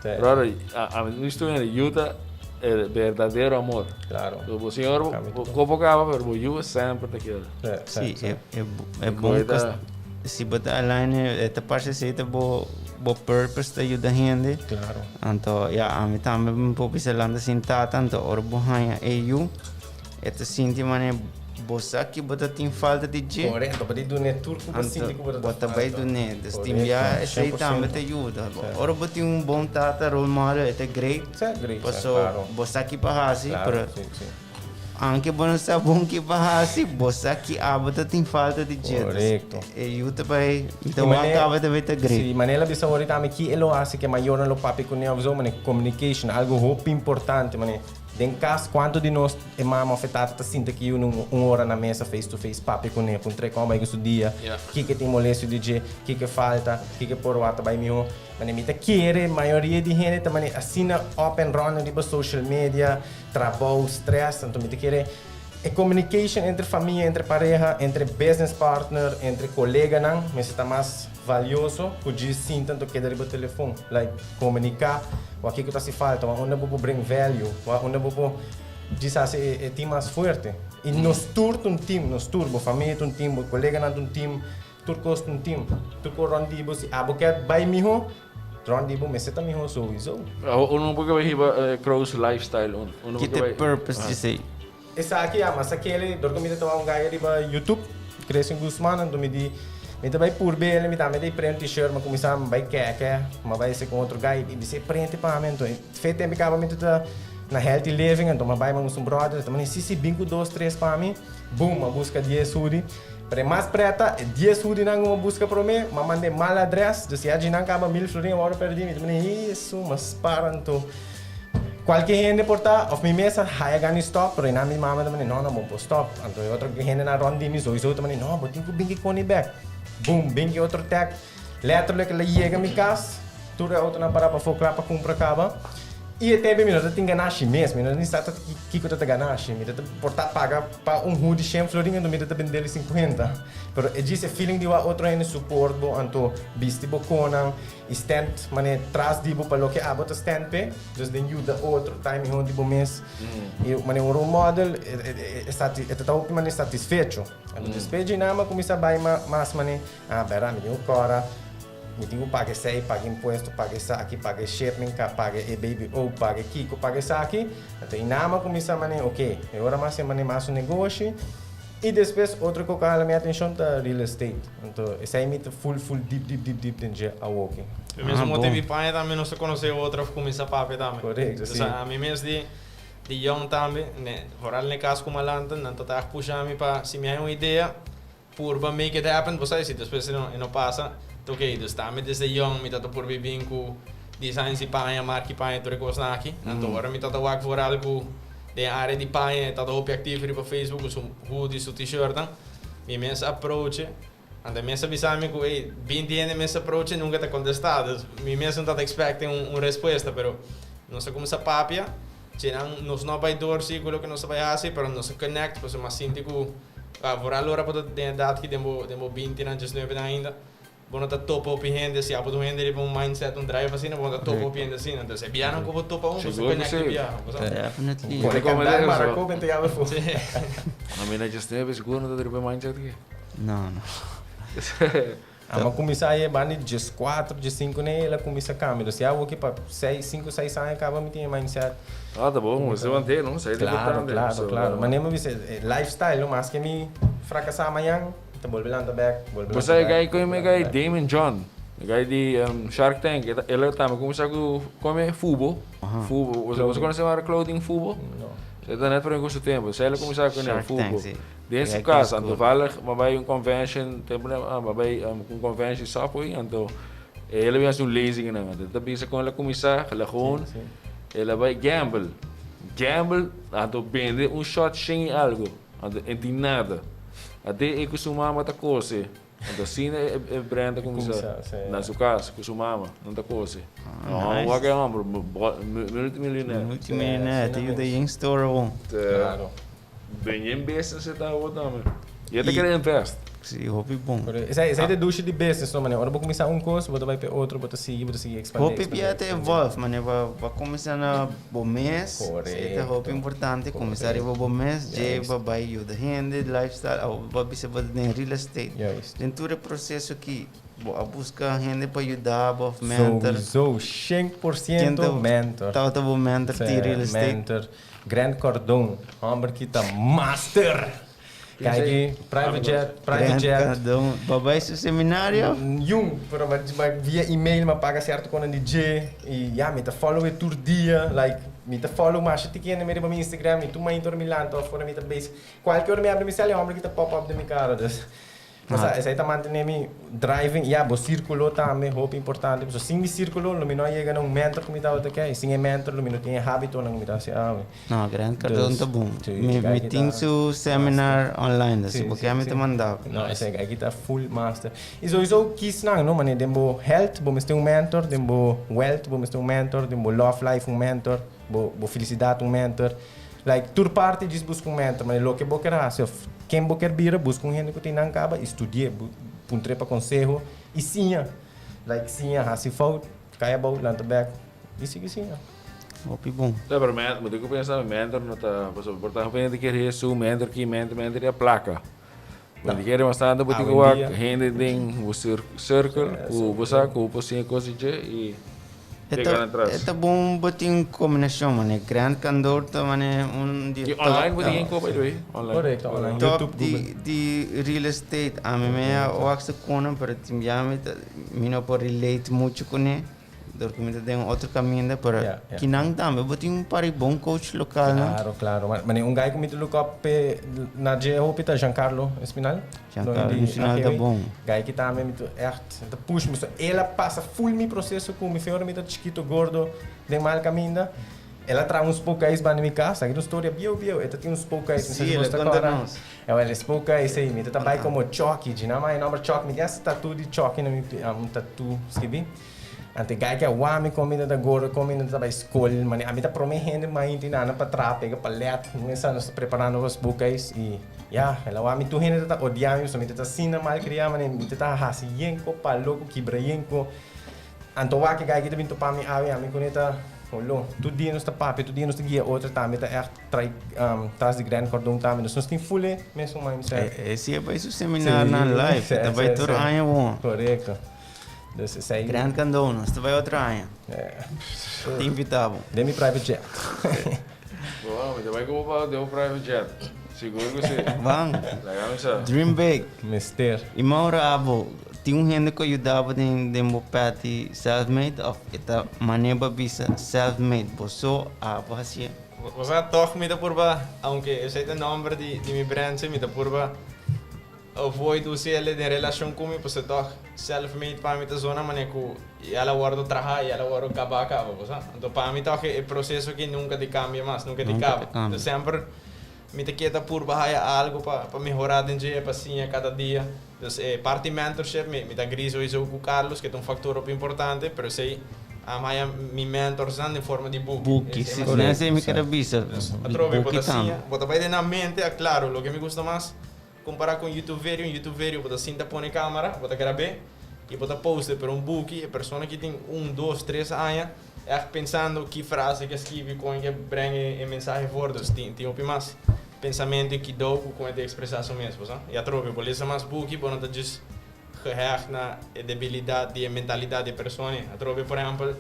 Sí. brother, a mi visto hende yu ta el verdadero amor. Claro. So, bo señor, Cambia bo todo. kopo kaba, pero bo yu semper ta keda. Sí, Sí, sí, e, e, e Koe bon ta- si bo ta align, e ta parce si ta bo bo purpose ta yuda hende. Claro. Anto, ja, ami tambe un poco bisa landa sin tata, anto ora bo haña e yu, e ta sinti mane bo sa ki bo ta tin falta di dje. Correcto, pa di dune tur ku bo Anto, sinti ku bo ta bo ta bai falta. dune. Dus tin Correcto, bia esei 100%. tambe ta yuda. Sí. Ora bo tin un bon tata, role model, e ta great. Sí, great, sí, Paso claro. bo sa ki pa hasi, Claro, pero sí, sí. Anke bo no sa bon ki pa hasi, bo sa ki abo ta tin falta di dje. Korekto. E yu ta bai, ta I wak manera- abo ta bai ta great. Si, manera el a bisa ahorita ami ki e lo hasi ke mayornan lo papia kuné of zo, mane communication, algo hopi importante, mane den kas kuantu di nos e mama of e tata ta sinta ki yu un un ora na mesa face to face papia kuné, puntr'é kon a bai ku su dia, kiko tin molestio di dje, kiko falta, kiko por wak ta bai mihó. Mane mi ta kere mayoria di hende ta mane asina up and running riba social media, Trabou, stress, anto mi ta kere e communication entre famia, entre pareha, entre business partner, entre coleganan mester ta mas valioso cu djis sinta anto keda riba telefon. Like, comunica wak kico ta haci falta, wak unda bo por bring value, wak unda bo por djis haci e team mas fuerte. Y nos tur ta un team, nos tur, bo famia ta un team, bo coleganan ta un team, Tur kos ta un team. Tur kos rond di bo. Si abo ke bai miho, rond di bo mester ta miho souiso. Uno no por ke bai hiba Crow's lifestyle. Uno por Ki ke ta e bai. purpose di esei? Esaki ya, mas akele dor ku mi ta tuma un gaya riba YouTube, Christian Guzman, anto mi di mi ta bai purbe el, mi tambe ta prende un t-shirt, mi a kuminsá bai kèkè, mi a bai esei ku otro gaya i bis'é prende pa mi, anto fe tempu kaba mi ta ta na healthy living, anto mi a bai mi a gusta un bròder, el ta manda si si bin ku dos tres pa mi, boom, mi a buska dies hoodie. Pero e mas preta, e dies hudinan ku mi a buska promé, mi a mand'é mal adrès, dus ya djinan kaba mil florin a wòrdu pèrdí, mi ta manda, Hesu, mi a spara anto. Kualke hende por ta, òf mi mes a haya gana di stòp, pero einan mi mama ta manda, No, no, bo por stòp. Anto e otro hendenan rònt di mi souiso ta manda, No, bo tin ku bin ki koni bèk. Bum, bin ki otro tèk. Letterlijk el a yega mi kas, tur e autonan pará pafó kla pa kumpra kaba. I e tempu mi no ta tin ganashi mes, mi no ni sa ta kiko ta ta ganashi. Mi ta ta por ta paga pa un hoodie shen florin anto mi ta ta bendel sinkuenta. Pero e djis e feeling di wak otro hende support bo anto bisti bo konan i stand mane tras di bo pa loke abo ta stand p'e. Dus den yuda otro ta e mihó di bo mes. I mane un role model e ta ta hopi mane satisfecho. Anto despues dje nan a kuminsá bai mas mane. Ah, bèrda, mi tin ku kòrda, mi tin ku paga esei, paga impuesto, paga esaki, paga e shipment, ka paga e baby o, paga e kiko, paga esaki. Anto i nan a kuminsá manera, oke, e ora mas e manera mas un negoshi. I despues otro ku a hala mi atenshon ta real estate. Anto esei mi ta full full dip dip dip dip den dje awoki. E mes moto mi paña tambe nos ta konosé otro of kuminsá papia tambe. Korekto, si. Ami mes di di yòn tambe, ne, foral n'e kas ku mi a lanta, nan ta ta pusha mi pa si mi hay un idea, Purba make it happen, bo sa si despues e no pasa, ta ok. Dus tambe desde yong mi ta ta purba bin ku designs di paña, marki paña, tur e kosnan aki. Anto ora mi ta ta wak vooral ku den area di paña e ta ta hopi aktivo riba Facebook ku su hoodie, su t-shirtnan, mi mes approach e. Anto e mes a bisa mi ku ey, binti hende mes approach e nunka ta kontestá. Dus mi mes no ta ta expecting un respuesta, pero nos a kuminsá papia, djenan nos no a bai dor si ku loke nos a bai hasi, pero nos a connect pasobra mi a sinti ku Vooral ora bo ta den edad ki den bo den bo bintinan, diesnuevenan ainda, bo no ta topa hopi hende si abo ta un hende riba un mindset, un drive asina, bo no ta topa hopi hende asina. Entonces e bianan ku bo topa un, bo sa Sigur ku connect si. e biaha, bo sa. Definitely. Pone kandal mara koop en te yabe fu. Sí. A mi na diesnueve sigur no ta riba e mindset aki. No, no. Amo a kuminsá e banda di dieskuater, diesinku ne el a kuminsá kambia. Dus ya awoki pa seis, sinku, seis aña kaba mi tin e mindset. Ah, ta bon, bo mant'é, no? Esei ta Claro, importante. claro, So, claro. Manera mi bisa, e lifestyle, no? Maske mi frakasá mañan, mi ta bolbe lanta bèk, bolbe Bo lanta sa e bèk, guy ku bolbe e lanta guy bèk. Damon John, e guy di Shark Tank, e ta el a tambe kuminsá ku kome fubo, fubo. Bo Clothing. konosé wak clothing fubo? No. E ta net promé ku su tempu. Esei el a kuminsá ku Shark fubo. Tank, si. Den su Kaya cas, ki anto school. toevallig m'a bay un convention, tempo nan m'a bay un convention Subway, anto el a bin haci un lezing nan, anto el ta bisa con el a cuminsa, el a gewoon, el a bay gamble, gamble, anto bende un shot shen y algo. Anto e tin nada. Ate e ku su mama ta kose. Anto asina e brand a kuminsá na su kas ku su mama nan ta kose. Nice. Wak e homber multimilionair. Multimilionair, ta yuda yen store awor. Claro. Ben yen business e ta awor tambe. Y e ta kere invest. Si, hopi bon. Pero esei esei ta dushi di business no manera. Ora bo kuminsá un kos, bo ta bai pa e otro, bo ta sigui, bo ta sigui ekspandé, Hopi ekspandé, bia ta ekspandé. evolve, manera bo bo a kuminsá na bo mes, esei ta hopi Korekto. importante, kuminsá riba bo mes, dje Juist. bo bai yuda hende, lifestyle, awor bo a bisa bo ta den real estate. Juist. Den tur e proseso aki, bo a buska hende pa yuda bo of mentor? Sowieso, 100% Ken ta mentor. tabata bo mentor di real estate? Mentor. Grant Cardone, homber ki ta master. Kijk, private jet, private Grant jet. Cardone. Bo bai su seminario? Jong, pero ma, ma via email ma paga cierto con di dje y ja, mi ta follow e tur dia, like mi ta follow masha tiki hende mi riba mi Instagram y tur mainta ora mi lanta of ora mi ta bezig. Cualkier ora mi abri mi cel e homber ki ta pop up den mi cara, dus Osea, esei ta mantene mi driving. Ya, bo sírkulo tambe hopi importante. Pasobra sin mi sírkulo lo mi no a yega na un mentor ku mi tabata ke i sin e mentor lo mi no tin e hábitonan ku mi ta hasi awe. No, Grant Cardone ta bon. Sí, Mi esei mi ta tin su seminar online, dus Sí, bo sí, ke mi sí. ta manda. No, esei aki ta full master. I souiso kies nan, no? Manera den bo health bo mester un mentor, den bo wealth bo mester un mentor, den bo love life un mentor, bo bo felisidat un mentor. Like, tur parti djis buska un mentor, ma loke bo ker hasi of ken bo ker bira, buska un hende ku tin nan kaba i studi'é, puntr'é pa konseho i siña. Like, siña, hasi fout, kai abou, lanta bèk i sigui siña. Hopi bon. Ta, pero men, bo tin ku pensa mentor no ta, pasobra por ta hende ker hesu, mentor ki, mentor, mentor i a plaka. Bo tin kere bastante, bo tin ku wak hende den bo circle ku bo sa ku bo por siña kos di dje i pega nan tras. E ta bon bo tin un kombinashon manera Grant Cardone ta manera un di I top. online bo tin ko by the way? Online. Korekto, online. Top YouTube, di Google. di real estate. Ami me a wak su konan pero tin bia mi ta mi no por relate muchu kuné. Dor ku mi ta den un otro kaminda, pero Ja, ja. kinan tambe bo tin un par di bon coach lokal, no? Claro, claro. Ma mane un guy ku mi ta look up pe na dje hopi ta Giancarlo Espinal. Giancarlo Doño di Espinal ta AGW. bon. Guy ki tambe mi ta echt ta push mi. So el a pasa full mi proceso ku mi fe ora mi ta chikito gordo den mal kaminda. El a traha un spookhuis banda mi kas. Aki ta un storia bieu bieu. E ta tin un spookhuis. Sí, el a konta nos. Ewel e spookhuis ei mi ta ta bai komo Chucky. Djina mai e nomber Chucky. Mi tin hasta tattoo di Chucky na mi un tattoo skibi. Ante gai ke a wak mi kon mi ta gordo, kon mi ta bai skol, mane ami ta prome hende mainti nana pa traha pega palet, mesa nos ta preparando pa spookhuis y ya, el a wak mi tur hende ta odia mi pasobra mi ta asina mal kria, mane mi ta hasi yenko pa loko, kibra yenko, anto wak e gai ke ta bin topa mi awe ami kune ta holo, tur dia nos ta papia, tur dia nos ta guia otro tambe ta echt trai tras di Grant Cardone tambe, nos nos tin full e mesun mindset. E si e bai su seminarnan live, e ta bai tur aña bon. Korekto. Dus esei. Grant Cardone, nos ta bai otro aña. Te invita bo. Den mi private jet. Bo, mi ta bai como pa den un private jet. Sigur cu si. Ban. Laga mi sa. Dream big. Mester. I Maura abo, tin un hende cu a yuda bo den den bo pad di self made of e ta manera bo a bisa self made bo so abo hacié? Bo sa toch mi ta purba, aunke esei ta nomber di di mi brand si, mi ta purba Avoid usa el den relacion cu mi pasobra toch self made pa mi ta zona manera cu el a wordo traha y el a wordo caba caba bo sa. Anto pa mi toch e proceso aki nunca di cambia mas, nunca di caba. Entonces semper mi ta keda purba haya algo pa pa mehora den dje, pa siña cada dia. Dus e parti mentorship mi mi ta agree sowiso cu Carlos cu ta un factor hopi importante pero esey a haya mi mentorsnan den forma di buki. Buki, si, esey mi keda bisa. Atrobe bo Buki ta tambe. siña, bo ta bay den nan mente, aclaro loke mi gusta mas Kompará ku un YouTube video, un YouTube video bo ta sinta pone kamera, bo ta grab'é i bo ta post'é, pero un buki e persona ki tin un, dos, tres aña ègt pensando ki frase ke skibi, kon e ke breng e mensahe for, dus tin tin hopi mas pensamentu i kidou ku kon e ta ekspresá su mes, bo sa. I atrobe bo lesa mas buki bo no ta djis gehègt na e debilidat di e mentalidat di e persona ei. Atrobe por ehèmpel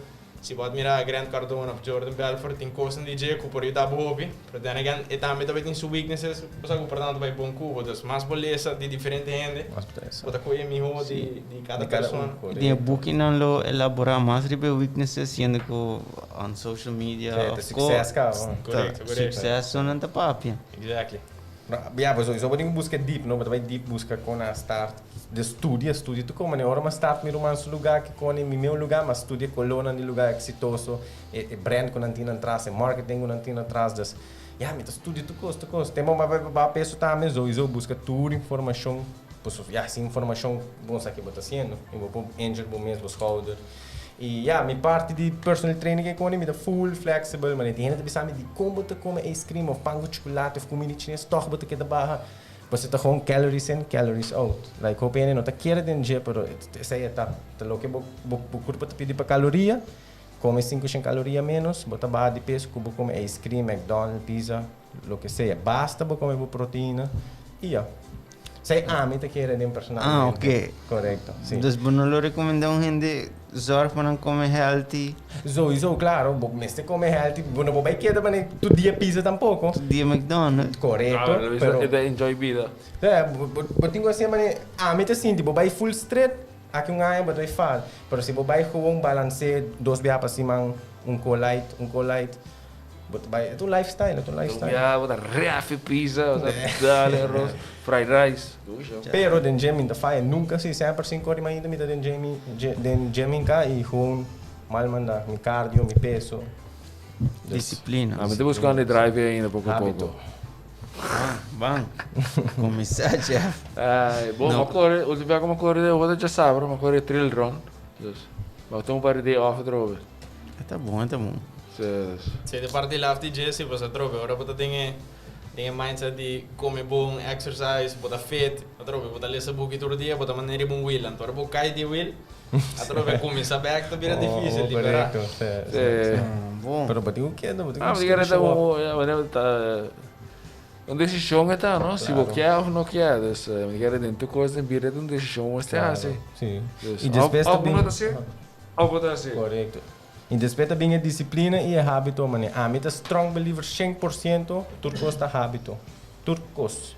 Si bo admira Grant Cardone of Jordan Belfort tin cosnan di dje cu por yuda bo hopi, pero then again e tambe ta bay tin su weaknesses, cosa cu por tanto bay bon cu bo. Dus mas bo lesa di diferente hende, bo ta coge miho di cada persona. Y den e bukinan lo elabora mas riba e weaknesses siendo cu on social media of Succes caba. Correcto, correcto. Succesonan ta papia. Exactly. Ya, pues sowieso bo tin cu busca deep, no? Bo ta bay deep busca con a start. De studia, studia tur como ora mi a start mi ruman su lugar ki koni mi meu lugar, mi a studia colornan di lugar exitoso, e e brand cu nan tin atras, e marketing cu nan tin atras, dus Ya, mi ta studia tur kos, tur kos. Tempo mi a bai pa baha peso tambe, sowieso buska tur informashon. Pasobra ya, sin informashon bo no sa ke bo ta hasiendo i bo por injure bo mes, bo schouder. I ya, mi parti di personal training ke koni mi ta full flexible, manera tin hende ta bisa mi dikon bo ta kome ice cream of pan ku chukulate of kumida chines tòg bo ta keda baha. Pasobra ta gewoon calories in, calories out. Like hopi hende no ta kere den dje pero esei e ta. Ta loke bo bo kurpo ta pidi pa kaloria, kome 500 kaloria menos, bo ta baha di peso ku bo kome ice cream, McDonald, pizza, loke sea. Basta bo kome bo proteina i ya. Esei ami ta kere den personalmente. Ah, ok. Korekto, si. Dus bo no lo rekomendá un hende zorg pa nan kome healthy? Sowieso, klaro. Bo mester kome healthy. Bo no por bai keda manera tur dia pizza tampoko. Tur dia McDonald's. Korekto, Ah, pero. E ta enjoy bida. Ja, bo tin ku hasi manera ami ta sinti bo bai full straight, aki un aña bo ta bai fal. Pero si bo bai gewoon balans'é dos biaha pa siman, un ko light, un ko light. Bo ta bai, e ta un lifestyle, e ta un lifestyle. Ya, bo ta refi pizza, bo ta dale arroz, fried rice. Pero den gym mi ta faya nunca si, semper cinco ora di mainta mi ta den gym, den gym hinca y gewoon mal manda, mi cardio, mi peso. Disciplina. Ah, mi ta buscando e drive ainda poco a poco. Habito. Ban, ban. Cuminsa, Jeff. Ay, bon, No. mi a core, ultimo biaha cu mi a core, tabata djasabra, mi a core trail run. Dus, mi a tuma un par di day off atrobe. E ta bon, e ta bon. Si di parti laf di Jesse bo sa trobe ora bo ta den e den e mindset di come bon, exercise, bo ta fit, atrobe bo ta lesa buki tur dia, bo ta manera riba un wiel, anto ora bo cay di wiel atrobe cuminsa bek ta bira dificil di bera. Correcto, si, si, si. Bon. Pero bo tin cu keda, bo tin cu Ah, busca bo show up. ta un decision e ta, no? Si bo kier of no kier. Dus mi kere den tur cos den bida ta un decision bo mester haci. Si. Dus Y despues ta of bo bin no ta haci of bo ta haci. Correcto. I despues ta bin e disiplina i e hábito manera. Ami ta strong believer 100% tur kos ta hábito. Tur kos.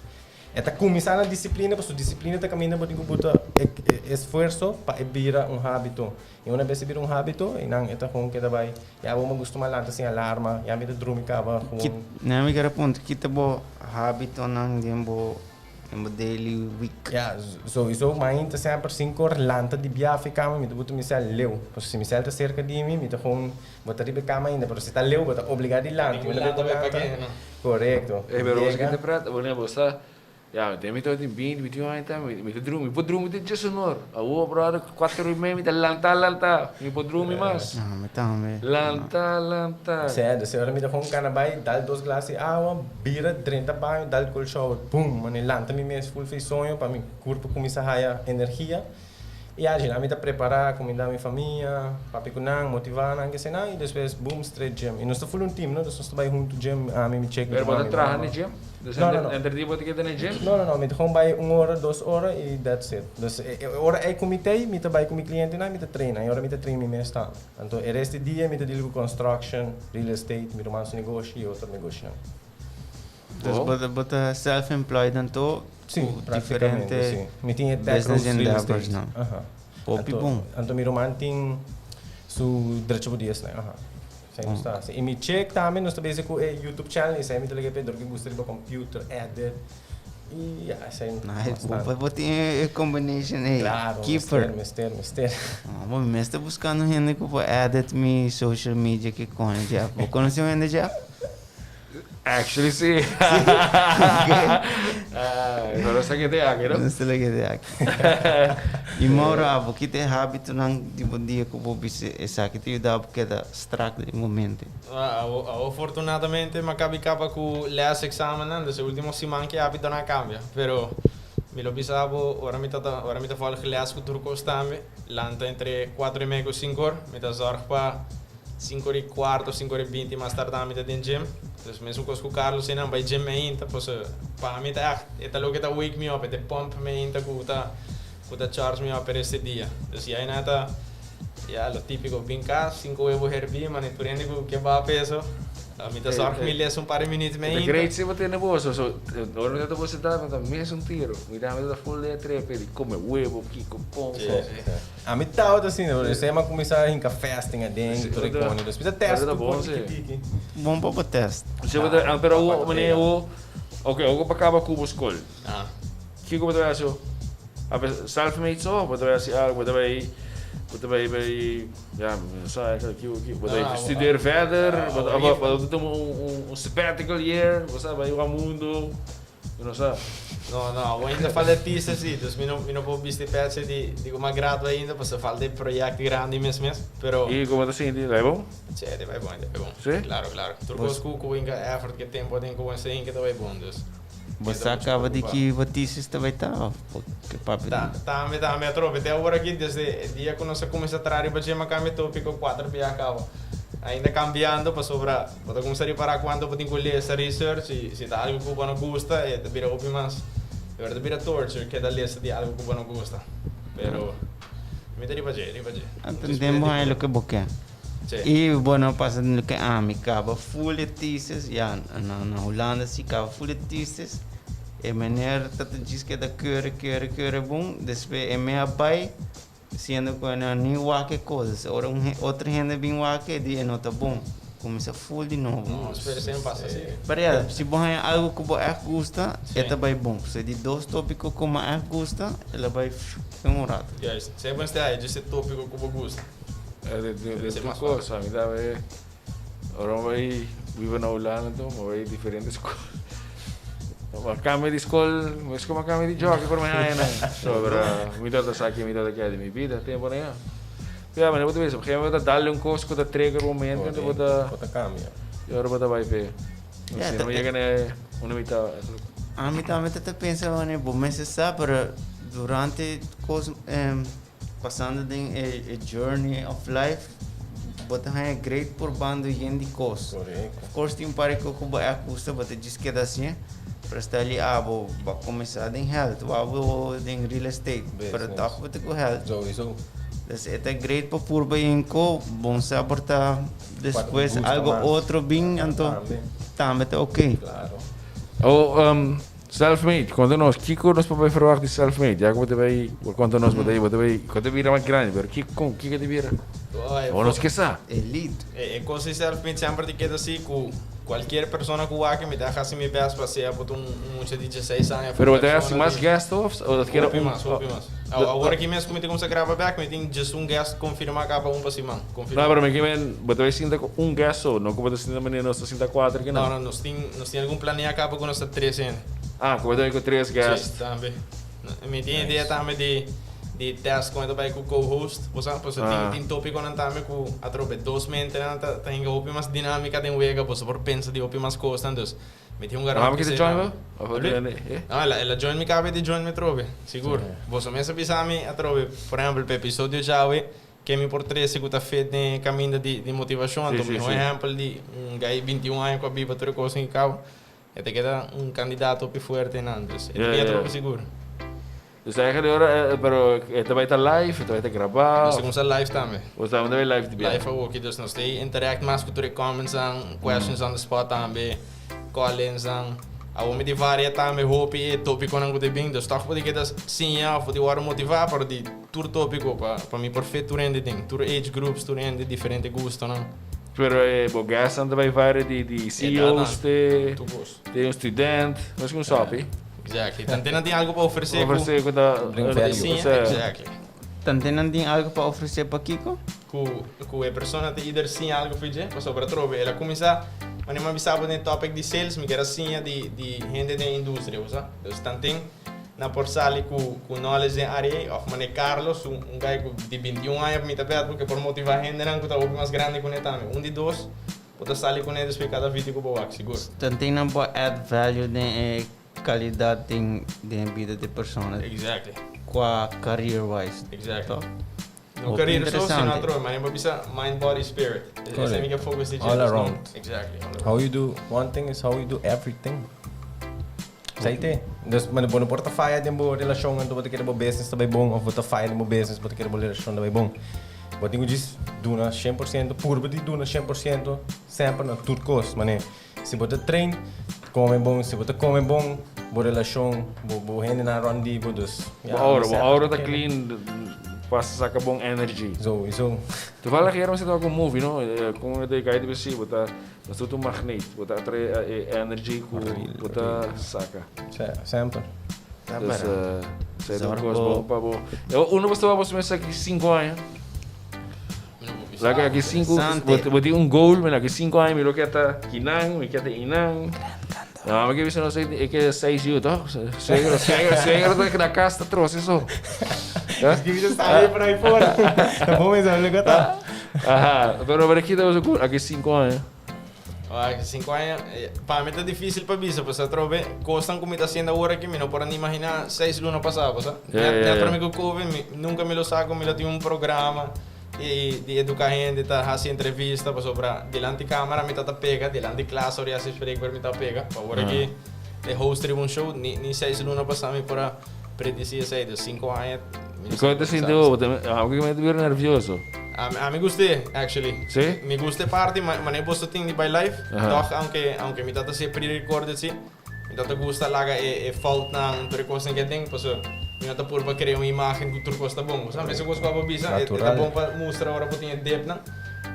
E ta kuminsá na disiplina pasobra disiplina ta kaminda bo tin ku buta e esfuerso pa e bira un hábito. I una bes e bira un hábito i nan e ta gewoon keda bai ya bo me gusta mas lanta sin alarma, ya mi ta drumi kaba gewoon. Nan mi ker a puntra kita bo hábitonan den bo Den bo daily week. Ya, souiso mainta semper cinco or lanta di bia afe cama mi ta buta mi cel leu. Pasobra si mi cel ta cerca di mi, mi ta gewoon bo ta riba e cama ainda, pero si ta leu bo ta obliga di lanta. Tin cu lanta bai pa ke, no? Corecto. Ey, pero bo sa kende pret, bo bo sa, ya, den mi tabatin binti, bintiun aña ta, mi ta drumi, mi por drumi te djes un or. Awor, brother, cuatro y media mi ta lanta, lanta, mi por drumi mas. No, mi tambe. Lanta, lanta. Sè, dus e ora mi ta gewoon cana bai, dal dos glas di awa, bira, drenta baño, dal cold shower, boom, mane lanta mi mes full fei soño pa mi curpo cuminsa haya energia. Y asina mi ta prepara, cuminda mi famia, papia cu nan, motiva nan, kese nan, y despues boom, straight gym. Y nos ta full un team, no, dus nos ta bai hunto gym, ami, mi chick, mi Pero bo mama, ta mi traha mama. na gym? Dus No, no, no. entre dia bo ta keda na gym? No, no, no, mi ta gewoon bai un ora, dos ora y that's it. Dus e ora ei cu mi t'ei, mi ta bai cu mi clientenan, mi ta traina. E ora mi ta train mi mes tambe. Anto e rest di dia mi ta deal cu construction, real estate, mi ruman su negoshi y otro negoshinan. Dus bo ta, bo ta self-employed anto Sí, cu practicamente, diferente sí. Mi tin e tech business roots real endeavors estate. nan. Aha. Hopi Anto, bon. anto mi ruman tin su drecho bo dies nan. Aha. Esei nos ta hasi. I mi chick tambe nos ta bezig cu e YouTube channel y esei mi ta laga e Pedro ki gusta riba computer, edit. Y ya, esei Nice. bastante. Bo bo tin e combination ei. Claro, Keeper. mester, mester, mester. Ah, bo mi mes ta buscando hende cu por edit mi social media ki coño, Jeff. Bo conoce un hende, Jeff? Actually si. Pero no sa kende aki, no? No sa kende aki. I Mauro, abo ki ta e habitonan di bo dia ku bo bisa esaki ta yuda bo keda strak den e momento? Awo, afortunadamente mi a kabi kaba ku les examennan, dus e ultimo siman ki habitonan a kambia. Pero mi lo bisa bo ora mi ta ora mi ta volg les ku tur kos tambe, lanta entre kuatro i mei ku sinku or, mi ta zorg pa Sinku ora i kuarto, sinku ora i 20 mas tarda mi ta den gym. Dus mesun kos ku Carlos einan bai gym ainda, pasobra pa mi ta echt e ta loke ta wake me up, e ta pump mi ainda ku ta ku ta charge me up e rest di dia. Dus ya einan ta ya lo tipiko bin kas, sinku webo herbí, mane tur hende ku ke baha peso. Mi ta zorg mi lesa un par di minuut E ta great si bo tene bo, so so ora mi ta ta bo sentá mi ta mes un tiro. Mi ta mi ta full den e trepe di come webo, kiko, kon. Sí, sí. Ami tabata asina, pero esei mi a kuminsá hinka fasting aden, tur e koni. Dus mi ta test tur kos tiki tiki. Bon pa bo test. Si bo ta, pero awo, manera awo, ok, awo bo kaba ku bo skol. Kiko bo ta bai hasi awo? Self made so, bo ta bai hasi algu, bo ta bai. Bo ta bai bai, ja, mi no sa eigenlijk kico kico. Bo ta bai studeer verder, bo ta bo ta tuma un un sabbatical year, bo sa bai wak mundo, mi no sa. No, no, awor ainda falta e thesis si, dus mi no mi no por bisti petse di di cu mi a gradua ainda, pasobra falta e project grandi mes mes, pero. Y como ta sinti? Ta bai bon? Si, ta bai bon, ta bai bon. Si? Claro, claro. Tur cos cu cu inca effort, cu e tempo aden cu bo a hinca ta bai bon, dus. Bo sa caba di ki bo thesis ta bai ta of bo ke papia di? Tambe, tambe atrobe. Te awor aki desde e dia cu nos a cuminsa traha riba dje, m'a cambia topico cuater bia caba. Ainda cambiando pasobra bo ta cuminsa ripara cuanto bo tin cu lesa, research, y si ta algo cu bo no gusta e ta bira hopi mas, e ta bira torture keda lesa di algo cu bo no gusta. Pero mi ta riba dje, riba dje. Anto den bo haña loke bo ke. Y bo no pasa loke ami caba full e thesis, ya na na Hulanda si caba full e thesis, e meneer ta ta djis keda keure keure keure bon, despues e me a bay siendo cu e no ni wak e cosas, ora un otro hende bin wak e di e no ta bon, cuminsa full di nobo. No, spera esei no pasa asi. Pero ya, si bo haña algo cu bo echt gusta, e ta bay bon. So di dos topico cu mi echt gusta, el a bay den un rato. Juist, esei bo mester haña djis e topico cu bo gusta. De tur kos, ami ta bai ora mi bai biba na Hulanda anto mi bai diferente skol. Mi a kambia di skol, mes ku mi a kambia di jockey por mi añanan. Sobra mi tabata sa ke mi tabata keda di mi bida tempu nan ya. Pero ya manera bo ta bisa, bo ta dal un kos ku ta trigger bo mente anto bo ta. Bo ta kambia. I ora bo ta bai p'e. Si no yega na unda mi ta. Ami tambe ta pensa wanneer bo mester sa pero durante kos. Pasando den e journey of life, bo ta haña great purbando yen di kos. Korekto. Of course tin un par di kos ku bo ègt gusta, bo ta djis keda hasié, pero sta li abo bo a kuminsá den health, o abo den real estate, pero Business. tòg bo ta ku health. Souiso. Dus e ta great pa purba yen ko, bon sa por ta despues gusta algo mas. otro bin, anto Tambe. tambe ta oké. Klaro. Oh, Self-made, konta nos kiko nos por bai verwacht di self-made? Ya ku bo ta bai, bo konta nos bo ta bo ta bai, ku ta bira mas grandi, pero kiko kon kiko ta bira? Bo nos ke sa. Elite. E kos di self-made semper ta keda asi ku kualkier persona ku wak mi ta hasi mi best pa sea bo ta un mucha di dieseis aña of Pero un bo ta hasi persona mas di guest of o ta keda Hopi un mas, hopi mas. Awor aki mes ku mi ta kumsa graba bek mi tin djes un guest konfirma kaba un pa siman. No, pero mi ke men, bo ta bai sinta ku un guest so, no ku bo ta sinta manera nos ta sinta kuater kinan. No, no, nos tin, nos tin algun planea kaba ku nos ta tres hende. Ah, ku bo ta bai ku tres guest. Si, tambe. Mi tin idea tambe di, di test kon e ta bai ku co-host, bo sa, pasobra tin, tin topiconan tambe ku atrobe dos mentenan ta, ta hinga hopi mas dinamica den wega, boso por pensa di hopi mas cosnan, dus mi tin un garant Mama ku ki ta esei join tambe. bo? Of otro hende? Eh? No, el a, el a join mi kaba di join mi atrobe, sigur. Boso mes a bisa mi atrobe, por ehempel, pa episodio djawe, Ke mi por trese ku ta fit den e kaminda di di motivashon? Anto mihó ehèmpel di un gai bintiun aña ku a biba tur e kosnan ki kaba, e ta keda un kandidato hopi fuerte einan. Dus e ta bin atrobe sigur. Dus eigenlijk ora, pero e ta bai ta live, e ta bai ta grabá? Nos ta kumsa live tambe. Bo ta bai live di bia? Live awoki, dus nos ta interact mas ku tur e commentsnan, questions on the spot tambe. Call-insnan. Awor mi tin varia tambe hopi e topiconan cu ta bin, dus toch por di keda siña of por di worde motiva, pero di tur topico pa pa mi por fit tur hende den, tur age groups, tur hende diferente gustonan. Pero e bo guestnan ta bay varia di di CEO's te Tur cos. te un student, mes cu un sopi. Exactly. Tante nan tin algo pa ofrece cu. Ofrece cu ta Bring value. Siña, exactly. Tante nan tin algo pa ofrece pakico? Ku ku e persona ta either siña algu for dje, pasobra atrobe el a kuminsá, wanneer mi a bisa bo den e topic di sales, mi kier a siña di di hende den e industria, bo sa. Dus tanten nan por sali ku ku knowledge den área ei, òf manera Carlos, un un guy ku di 21 aña pa mi ta bèt bo ke por motivá hendenan ku ta hopi mas grandi ku ne tambe. Un di dos bo ta sali kuné despues kada video ku bo wak, sigur. Tanten nan por add value den e kalidat den den e bida di e persona. Exactly. Kua career wise. Exactly. Toch? No career so, sino atrobe, maar bo bisa mind, body, spirit. Esei mi ke focus di All around. Exactly. All around. How you do one thing is how you do everything. Esei te. Dus, maar bo no por ta faya den bo relacion anto bo ta kere bo business ta bay bon of bo ta faya den bo business bo ta kere bo relacion ta bay bon. Bo tin ku djis duna 100%, purba di duna 100% semper na tur kos. Mane, si bo ta train, kome bon, si bo ta kome bon, bo relashon, bo bo hendenan rònt di bo, dus Bo aura, bo aura ta clean, pasa saka bon energy. Zo, zo. Toevallig ayer mi zit ku un movie, no? Kon e ta kai di besi, bo ta, nos tur ta un magneet, bo ta atrae e energy ku bo ta saka. Semper. Dus, esei ta un kos bon pa bo. Unda bo staba bo mes aki 5 aña? Laga aki sinku, bo tin un goal, mi aki sinku aña mi lo ke ta kinan, mi ke ta inan. No, mi ke bisa nos e ke seis yu toch? Suegro, suegro, suegro ta na kas ta troce so. Es ke bisa sali por ahí for. Ta bon mesa lo ta. Aha, pero pero kita bo goal aki sinku aña. Aki sinku aña, pa mi ta dificil pa bisa, pasobra atrobe kosnan ku mi ta haciendo awor aki mi no por a ni imagina seis luna pasa, bo sa. Net prome ku covid mi nunka mi lo sa ku mi lo tin un programa. I di educa hende ta haci entrevista pasobra dilanti camera mi ta ta pega, dilanti klas ora haci spreekbeurt mi ta pega. Pa ora ki e host riba un show ni ni seis luna pasa mi por a predeci esey, dus cinco aña mi no sa. Con ta sinti bo? Bo ta bira nervioso? Ami guste actually. Si? Mi gusta e parti manera boso tin di bay live toch aunke aunke mi ta ta haci pre-recorded si. Mi ta ta gusta laga e foutnan, tur e kosnan ke den, pasobra mi no ta purba krea un imagen ku tur kos ta bon. Bo sa, mesun kos ku abo bisa, e ta bon pa mustra ora bo tin e depnan,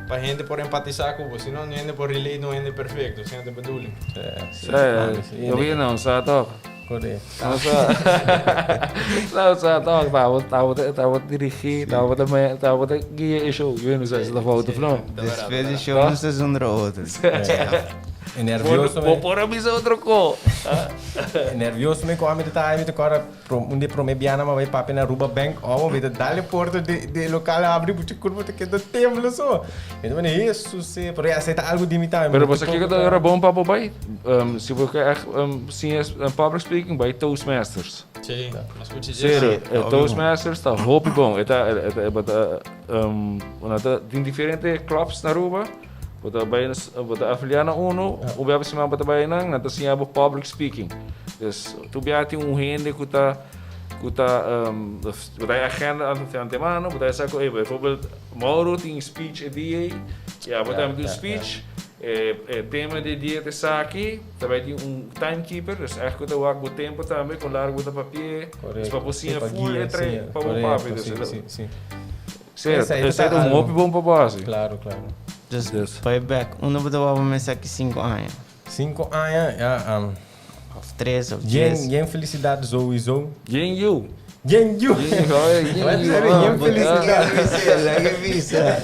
pa hende por empatisá ku bo, si no, niun hende por relate na un hende perfekto, asina ta bedoeling. Sí, gobierno no sa tòg. No sa. No sa tòg, ta bo ta bo dirigí, ta bo ta bo ta guia e show, yo no sa si ta fout òf no. Despues di show nos ta zundra otro. E nervioso me. Bo por a bisa otro ko. E nervioso me ku ami ta ta mi ta kòrda un di e promé bianan mi a bai papia na Aruba Bank ò mi ta dal e porta di di e lokal a abri buchi kurpa ta keda tembla so. Mi ta manda Hesus e pero ya esei ta algu di mi tambe. Pero bo sa kiko ta ora bon pa bo bai? Si bo ke ègt siña public speaking bai Toastmasters. Sí, mi a skucha dje. Serio, e Toastmasters ta hopi bon. E ta e ta e ta tin diferente clubs na Aruba. Bo ta bai bo ta afiliá na uno, un bia pa siman bo ta bai einan, nan ta siña bo public speaking. Dus tur bia tin un hende ku ta ku ta bo ta e agenda di antemano, bo ta sa ku bijvoorbeeld Mauro tin speech e dia ei, ya bo tambe tin speech, e e tema di e dia ta esaki, ta bai tin un timekeeper, dus ègt ku ta wak bo tempo tambe kon largu bo ta papia, dus pa bo siña full e train pa bo papia. Sí, esei ta un hopi bon pa bo hasi. Claro, claro. Dus, bai bek, unda bo ta wou mester aki sinku aña? Sinku aña, ya. Of tres, of dies. Yen, yen felicidad sowieso. Yen yu. Yen yu. Yen yu. Yen felicidad. Laga bisa.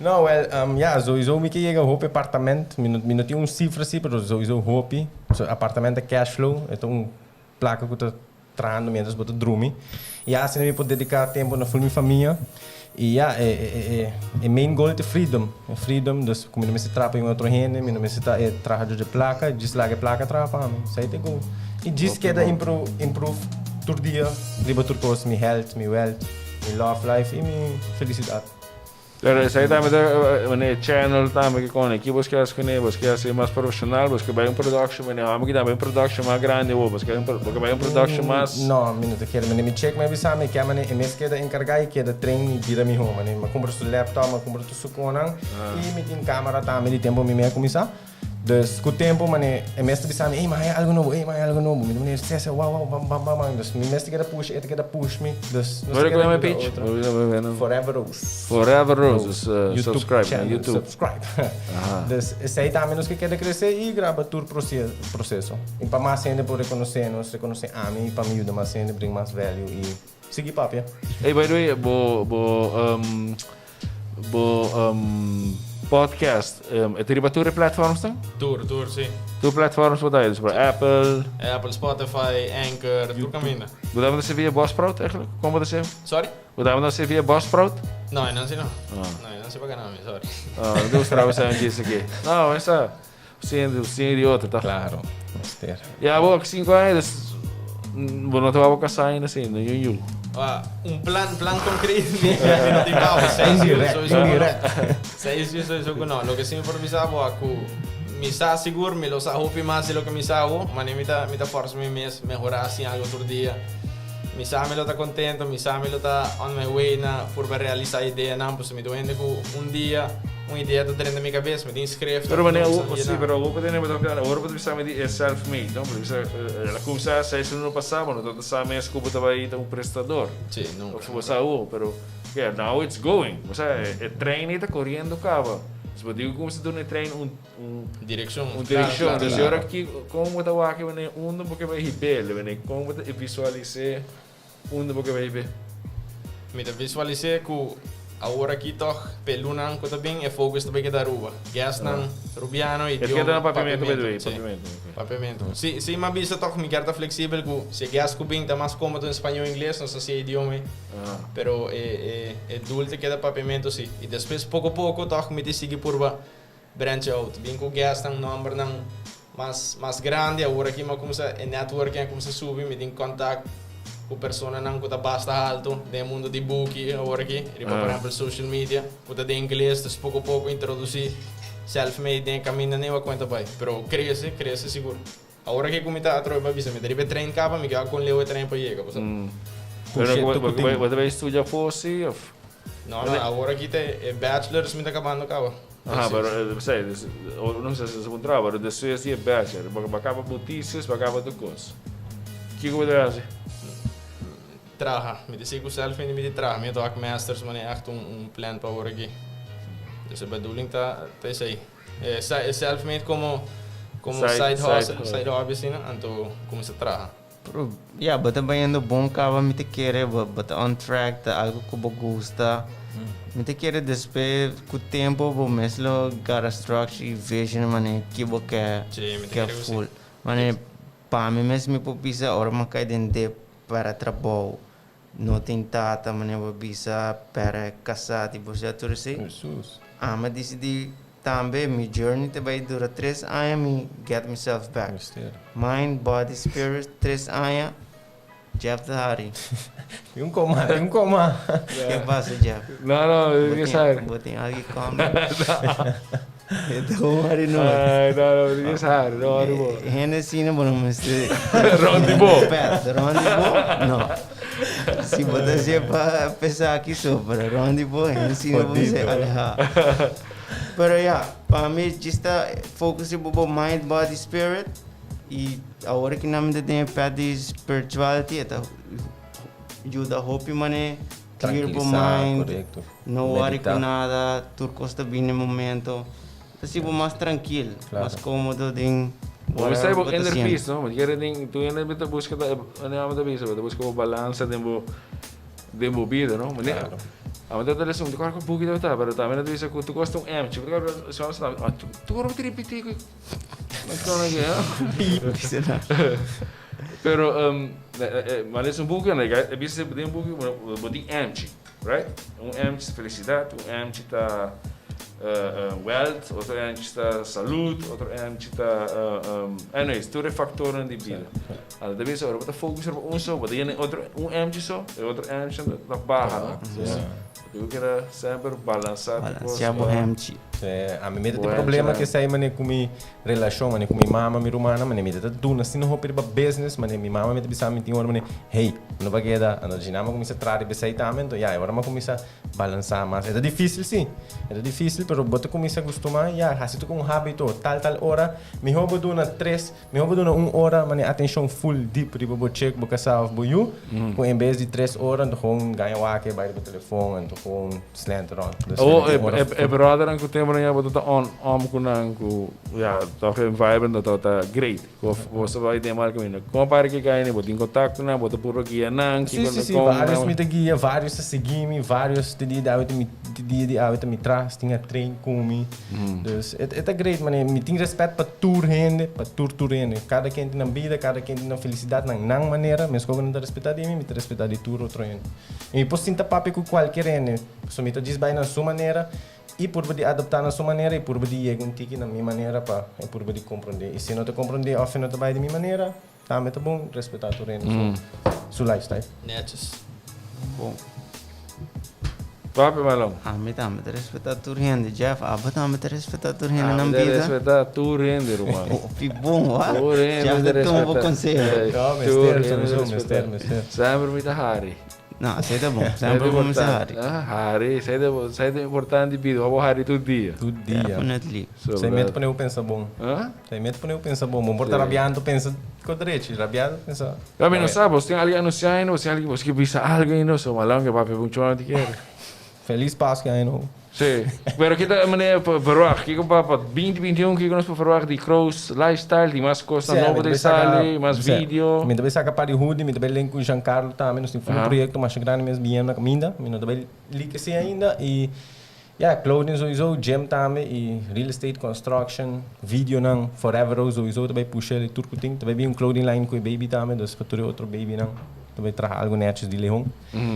No, well, ya, sowieso mi ke yega hopi apartament. Mi no, mi no tin un cifra si, pero sowieso hopi. So, apartament ta cash flow, e ta un placa cu ta trahando mientras bo ta drumi. Y asina mi por dedica tempo na ful mi famia. Y ya, e, e, e, e main goal ta freedom. E freedom, dus cu mi no mester traha pa un otro hende, mi no mester ta e trahador di placa, djis laga e placa traha pa mi. Esey ta e goal. Y djis keda improve, improve tur dia riba tur cos, mi health, mi wealth, mi love life y mi felicidad. Pero esei tambe ta manera channel tambe ke kone ki bos ke hasi kuné bos ke hasi mas profesional bos ke bai un production manera hòmber ki ta bai un production mas grandi awor bos ke bo ke bai un production mas. No mi no ta kere manera mi check mi a bisa mi ke manera e mes keda enkargá i keda train mi bira mihó manera mi a kumpra su laptop mi a kumpra tur su konan i mi tin kamera tambe di tempu mi mi a kuminsá. Dus ku tempu mane e mes ta bisa mi, ey mi haña algu nobo, ey mi haña algu nobo. Mi ta mane sese waw waw bam bam bam bam. Dus mi mes ta keda push, e ta keda push mi. Dus nos ta keda yuda otro. Forever Rose. Forever Rose, dus subscribe na YouTube. Subscribe. Dus esei tambe nos ke keda krese i graba tur proseso. I pa mas hende por rekonosé nos, rekonosé ami, pa mi yuda mas hende, bring mas value i sigui papia. Ey by the way, bo bo Bo podcast e ta riba tur e platforms nan? Tur, tur, si. Tur platforms bo ta dus por Apple. Apple, Spotify, Anchor, tur caminda. Bo ta manda via Buzzsprout eigenlijk? Kon bo ta haci? Sorry? Bo ta manda via Buzzsprout? No, e nan si no. No, e nan si pa gana mi, sorry. Ah, no te gusta bo sa un djis aki. No, esa. Sin, sin di otro, ta? Claro, mester. Ya, bo, 5 aña, dus, bo no ta wou casá ainda, sí, no yun yu. Ah, un plan, plan concreto, mi, mi no tin pa bo, seis yu, sowieso ku no. Seis yu, sowieso ku no. Loke sí mi por bisa bo a ku mi sa sigur, mi lo sa hopi mas di loke mi sa awo, mane mi ta, mi ta forsa mi mes mehorá sin algo tur dia. Mi sa mi lo ta contento, mi sa mi lo ta on my way na purba realisa ideanan, pasobra mi ta un hende ku un dia un idea ta drenta mi cabes, mi tin schrift Pero wanneer awor, si, pero awor bo tene bo ta papia, awor bo ta bisa mi di e self made, no? Bo ta bisa, el a cuminsa seis luna pasa, bo no tabata sa mes cu bo ta bay ta un prestador. Si, nunca. Of bo sa awor, pero yeah, now it's going. Bo sa, e trein ei ta coriendo caba. Si bo tin cu cuminsa duna e trein un, un Direccion. Un direccion. Entonces e ora aki, con bo ta wak wanneer unda bo ke bay hib'é, wanneer con bo ta visualis'é unda bo ke bay hib'é? Mi ta visualis'é cu. Awor aki tog p'e lunanan cu ta bin e focus ta bay keda Aruba. Guestnan Rubiano, E idioma, keda na Papiamento by the way, si. Papiamento, ok. Papiamento. Si, si m'a bisa tog mi kier ta flexibel cu si e guest cu bin ta mas comodo en spañol o ingles, nos ta haci e idioma ey. Ah. Pero e e e doel ta keda Papiamento si. Y despues poco poco tog mi ta sigui purba branch out. Bin cu guestnan, nombernan mas mas grandi. Awor aki mi a cuminsa e networking a cuminsa subi, mi tin contact cu personanan cu ta basta halto den e mundo di buki awor aki, riba por ehempel social media, cu ta den ingles, dus poco poco introduci self made den e caminda newa con e ta bay. Pero crece, crece sigur. Awor aki cu mi ta atrobe pa bisa, mi ta riba e trein caba, mi ke con leu e trein por yega, bo sa. Pero bo ta bay studia afo si of? No, no, awor aki ta e bachelors mi ta cabando caba. Aha, pero esei, no sé si ta puntra, pero despues di e bachelor, bo a caba bo thesis, bo a caba tur cos. Kico bo ta haci? Traha. Mi ta sigui cu self mi di traha. Mi a toca masters, mane echt un plan pa awor aki. Dus e bedoeling ta esei. E self made como side hustle, side hobby asina, anto cuminsa traha. Pero ya, bo ta bayendo bon caba mi ta kere bo bo ta on track ta algo cu bo gusta. Mi ta kere despues cu tempo bo mes lo gara structure y vision mane ki bo ke Sí, mi ta ke kere cu si. full. Mane pa mi mes mi por bisa ora mi a cay den dip para trabou no tin tata mane bo bisa pere casa divorcia tur esey. Jesus. Ami a dicidi Tambe mi journey ta bay dura tres aña mi get myself back. Mester. Mind, body, spirit tres aña Jeff ta hari. Tin un coma, tin un coma. Ke pasa Jeff? No, no, Bo mi tin, sabi. bo tin algo come? E ta un hari no. Ay, no, no, mi sabi, no hari bo. Hende asina bo no mester. Rond di bo. Pet, rond di bo, no. Si bo ta hacié pa p'esaki so, pero rond di bo hende asina bo mester aleha. Pero ya, pa mi djis ta focus riba bo mind, body, spirit y awor ki nan mi ta den e path di spirituality e ta yuda hopi mane clear bo Tranquilisa, mind, correcto. no worry Medita. cu nada, tur cos ta bini momento. Ta haci bo mas trankil, Claro. mas comodo den Bo mester whatever bo bo ta inner haciendo. peace, no? Bo kere den, tu hende ta busca, ta, mi ta bisa, bo ta busca bo balansa den bo Den bo bida, no? Manera, Claro. a mi ta lesa un di kòrda ku buki tabata, pero tambe nan ta bisa ku tur kos ta un emchi. Si ora sa ta, tur ora bo ta ripití ku nan ke, Bisa na. Pero, mi a lesa un buki, e bisa den buki bo tin emchi, right? Un emchi ta felisidat, un emchi ta wealth, otro emchi ta salud, otro emchi ta, anyways, tur e faktornan di bida. Anto ta bisa ora bo ta focus riba un so, bo ta yena e otro un empty so, e otro empty ta baha, no? Bo tin ku keda semper balansa tur kos. Balansia bo empty. Ami mete tin problema ku esei mane ku mi relashon, mane ku mi mama, mi rumannan, mane mi ta duna asina hopi riba business, mane mi mama mete bisa mi tin ora mane, hey, no pa keda, anto djina mi a kuminsa traha riba esei tambe, anto ya, e ora mi a kuminsa Balansá mas. E ta difísil sí. E ta difísil, pero bo ta kuminsá gustumá ya hasi tur ku un hábito. Tal tal ora, mihó bo duna tres, mihó bo duna un ora manera atenshon full deep riba bo chek, bo kasá òf bo yu, ku en bes di tres ora anto gewoon gaña wak bai riba telefon anto gewoon slenter rònt. Dus Awor e ora e e bròdernan ku tempu nan ya bo ta ta on om ku nan ku ya tòg e vibe nan ta ta great. Bo bo sa bai den mal kaminda. Kon para ki kai ni bo tin kontakto nan, bo ta purba guia nan, Sí, kiko sí, sí, kon varios nan. mi ta guia, varios ta sigui mi, varios te dia di awe ta mi, te dia di awe ta mi tras, tin a train ku mi. Dus e e ta great manera, mi tin respet pa tur hende, pa tur tur hende. Kada ken tin nan bida, kada ken tin nan felisidat nan nan manera, meskos ku nan ta respetá di mi, mi ta respetá di tur otro hende. I mi por sinta papia ku kualkier hende, pasobra mi ta djis bai na su manera, I purba di adoptá na su manera i purba di yega un tiki na mi manera pa e purba di komprondé. I si e no ta komprondé òf e no ta bai di mi manera, tambe ta bon respetá tur hende su su lifestyle. Netjes. Bon. Papi Malon. Ami tambe ta respetá tur hende. Jeff, abo tambe ta respetá tur hende nan Ami ta bida? respetá tur hende, ruman. Hopi bon, wak. Tur hende Jeff ta ta tuma bo respetá. konseho. No, Tur mester, hende sowieso, ta respetá. mester, mester. Semper mi ta hari. No, esei ta bon. Semper bo mester hari. Hari, esei ta esei ta importante bida. Bo hari tur dia. Tur dia. Definitely. Esei mester pone bo pensa bon. Esei mester pone bo pensa bon. Bo por ta rabiando pensa ko drechi. Rabiado pensa. Pero mi no sa, bos tin algu anuncia ainda, bos tin algu, bos ke bisa algu ainda, so malon ke papia mucho no te kere. Feliz Pascua ainda. Sí. Pero ki ta manera pa verwacht? Kiko pa pa 2021 kiko nos por verwacht di Crow's Lifestyle, di mas kosnan nobo ta sali, mas video? Mi ta bay saka par di hoodie, mi ta bay link ku Giancarlo tambe, nos tin full un proyekto masha grandi mes bien na kaminda, mi no ta bay leak esei ainda y ya, clothing sowieso, gym tambe y real estate, construction, videonan, Forever Rose sowieso ta bay pusha el tur ku tin, ta bay bin un clothing line ku e baby tambe, dus pa tur e otro babynan ta bay traha algo netjes di Leon.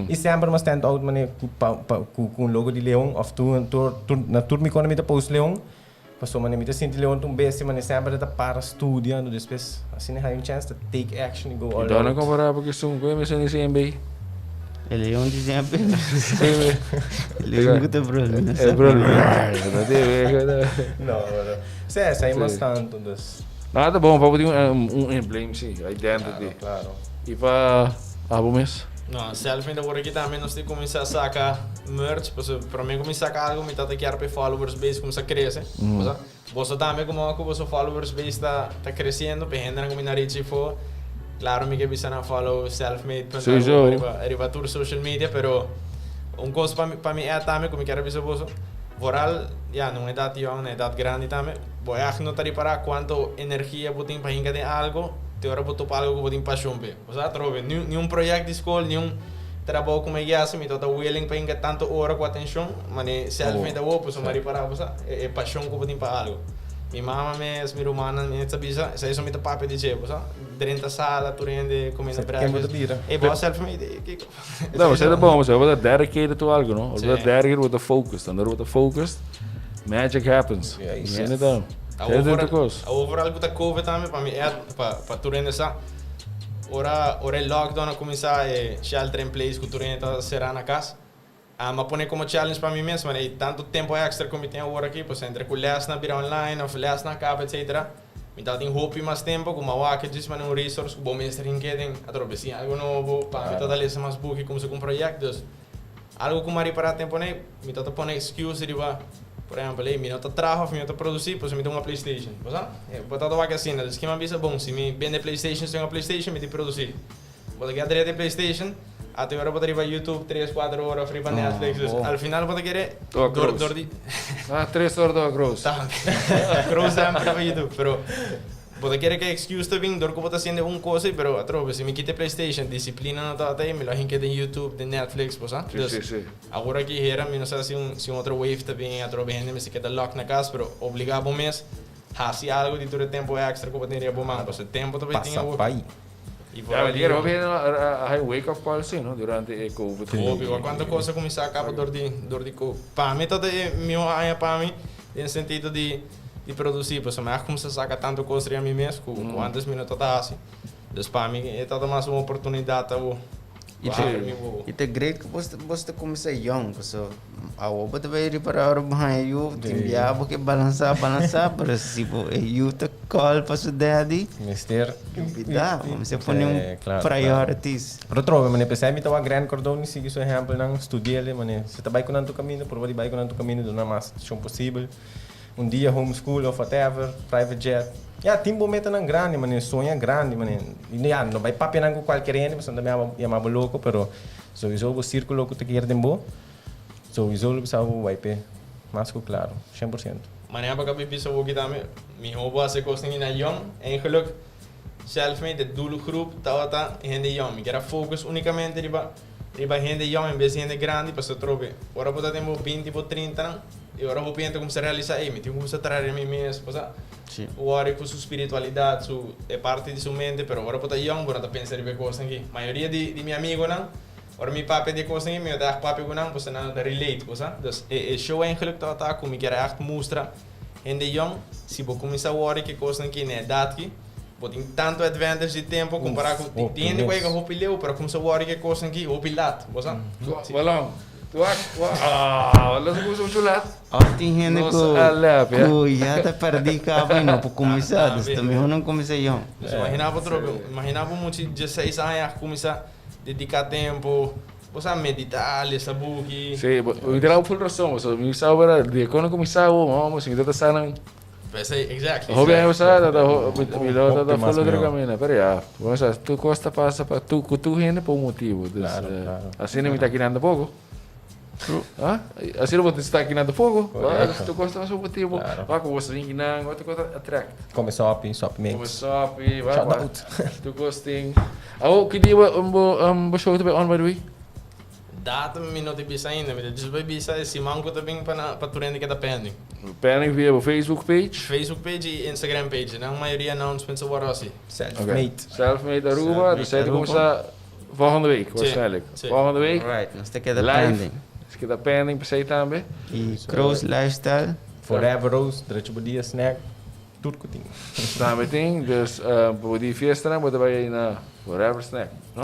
I semper mi a stand out mane ku pa pa ku ku un logo di leon of tur tur tur na tur mi kona mi ta post leon pasobra mane mi ta sinti leon ta un bestia mane semper e ta para studia anto despues asina e haya un chance ta take action i go all I dòna out. kompará porque esun ku e mesun di CMB. E leon di CMB. E leon ku ta brul. E brul. No, no. Sí, esei mas tantu dus. No, ta bon pa bo tin un emblem si, identity. Claro, claro. I pa abo mes? No, self mi ta wor aki tambe nos tin cuminsa saca merch, pasobra prome cu mi saca algo mi ta ta kier pa e followers base cuminsa crece, bo sa. Boso tambe como cu boso followers base ta ta creciendo, pa e hendenan cu mi na reach afo, claro mi ke bisa nan follow selfmade punto Sowieso. riba riba tur social media, pero un cos pa mi pa mi add tambe cu mi kier a bisa boso, vooral ya na un edad yong, na edad grandi tambe, bo echt no ta ripara cuanto energia bo tin pa hinca den algo te ora bo topa algo cu bo tin pasion p'e. Bo sa atrobe, ni ni un project di skol, ni un trabou ku mi a hasi, mi tabata willing pa hinka tantu ora ku atenshon, mane sèlf mi ta wou, pasobra mi a ripará, bo sa, e pashon ku bo tin pa algu. Mi mama mes, mi rumannan mes ta bisa, esei so mi ta papia di dje, bo sa, drenta sala, tur hende kuminda breakfast, ey bo a sèlf mi, kiko? No, esei ta bon, bo ta dedicated to algu, no? Bo ta dedicated, bo ta focused, anto ora bo ta focused, magic happens. Asina ta. Esei ta tur kos. Awor vooral ku ta covid tambe, pa mi pa tur hende sa. Ora ora e lockdown a cuminsa e shelter in place cu tur hende ta cera na cas, a pone como challenge pa mi mes, man ey tanto tempo extra cu mi tin awor aki, pues entre cu lesnan a bira online of lesnan a caba etcetera, mi tabatin hopi mas tempo cu mi a wak djis manera un resource cu bo mester hinke den atrobe siña algo nobo, pa mi tabata lesa mas buki, cuminsa cu un project, dus. Algo ku mi a ripará tempu nei, mi ta ta pone excuse riba, por ehempel, ey, mi no ta traha of mi no ta produsí, pasobra mi ta hunga PlayStation. Bo sa? Bo ta ta wak asina. Dus kiman bisa, bon, si mi bende PlayStation, si hunga PlayStation, mi tin produsí. Bo ta keda drenta e PlayStation, ata e ora bo ta riba YouTube tres, kuater ora of riba Netflix. Dus al final bo ta kere Toa dor, Kroos. dor di. Ah, tres ora toa Kroos. Tambe. Kroos semper riba YouTube, pero. Bo ta kere ke excuse ta bin dor ku bo ta hasiendo un kos ei, pero atrobe si mi kita e PlayStation, disiplina no tabata ei, mi lo a hinke den YouTube, den Netflix, bo sa? Sí, Dus, sí, sí. awor aki hera mi no sa si un si un otro wave ta bin, atrobe hende mester keda lock na kas, pero obliga bo mes hasi algo di tur e tempo extra ku bo tin riba bo man, pasobra e tempo ta bay tin Pasa awor. pai. I Ya, vooral mi di hopi hende a hay wake up call si, no? Durante e covid. Hopi, wak kuantu kos a kuminsá kaba dor di dor di covid. Pa mi ta e mihó aña pa mi den sentido di di produci pasobra mi a cuminsa saca tanto cos riba mi mes cu cu antes mi no tabata haci dus pa mi e tabata mas un oportunidad awo Y pa te, abri mi wowo. y te great cu bos bos ta cuminsa young pasobra awo bo ta bay ripara ora bo haña yu tin bia bo ke balansa balansa pero si bo e yu ta call pa su daddy Mester. Bida, bo mester pone un Eh, claro, priorities. Pero trobe, mane, p'esei mi ta wak Grant Cardone sigui su ehempelnan, studi'el, mane, si ta bai ku nan tur kaminda, proba di bai ku nan tur kaminda, duna mas atenshon posibel. Un dia homeschool of whatever, private jet. Ya, tin bo metanan grandi, mane, soña grandi, mane. Ya, no bai papia nan ku kualkier hende, pasobra nan ta yama bo loko, pero souiso bo sirkulo ku ta kier den bo, souiso lo bisa bo bai p'e, mas ku klaro, 100%. Manera pa ka bisa bo kita mi, miho bo hasi kosnan hina yòn, eigenlijk sèlf mi de doelgroep tabata hende yòn. Mi kier a focus unikamente riba Riba hende yòn en bes di hende grandi pasobra trobe ora bo ta den bo binti bo trintanan i ora hopi hende ta kumsa realisa ey mi tin ku kumsa traha riba mi mes pasobra wòri ku su spiritualidat su e parti di su mente pero ora bo ta yòn bo no ta pensa riba e kosnan aki mayoria di di mi amigonan ora mi papia di e kosnan aki mi no ta ègt papia ku nan pasobra nan no ta relate bo sa dus e e show eigenlijk tabata ku mi kier ègt mustra hende yòn si bo kumsa wòri ku e kosnan aki na edat aki. Bo tin tantu advantage di tempo compará ku tin hende ku a yega hopi leu pero kumsa wòrdu ku e kosnan aki hopi lat, bo sa? Balon, wak, wak, ah, los a kumsa muchu lat. Òf tin hende Nos ku a lèp, ya. ku ya ta pèrdí kaba i no por kuminsá, dus ta mihó nan kuminsá yòn. Dus imaginá bo trobe, imaginá bo muchi dieseis aña a kuminsá dediká tempo, bo sa, meditá, lesa buki. Sí, bo, mi ta dal bo ful rason, pasobra mi sa ora di kono kuminsá bo, mama, si mi ta sa nan. P'esei, exactly. Hopi aña pasá ta ta mi lo ta ta Hopi mas full otro mihó. camino, pero ya, bo sa tur cos ta pasa pa tur cu tur hende pa un motibo, dus Claro, claro. asina mi ta kirando poco. Ah, asina bo ta sta aki nan tampoco. Correcto. Tu costa mas poco tempo. Claro. Wak bo ringi nan, otro cosa attract. Come sopi, sopi mix. Come sopi, wak Shout wak. out. Tu costing. Awo, ki dia bo bo show ta bay on by the way? Datum mi no ta bisa ainda, mi ta just bay bisa e siman cu ta bin pa na pa tur hende keda pending. Pending via bo Facebook page? Facebook page y Instagram page, nan mayoria announcements a worde haci. Self-made. Self-made Aruba, dus zij ta cuminsa volgende week waarschijnlijk. Volgende week. Alright, nos ta keda Live. pending. Nos keda pending p'esey tambe. Y Kroos Lifestyle. Forever Roast, Drecho bo dia snack, tur cu tin. Tambe tin, dus pa bo di fiestanan bo ta bay na Forever Snack, no?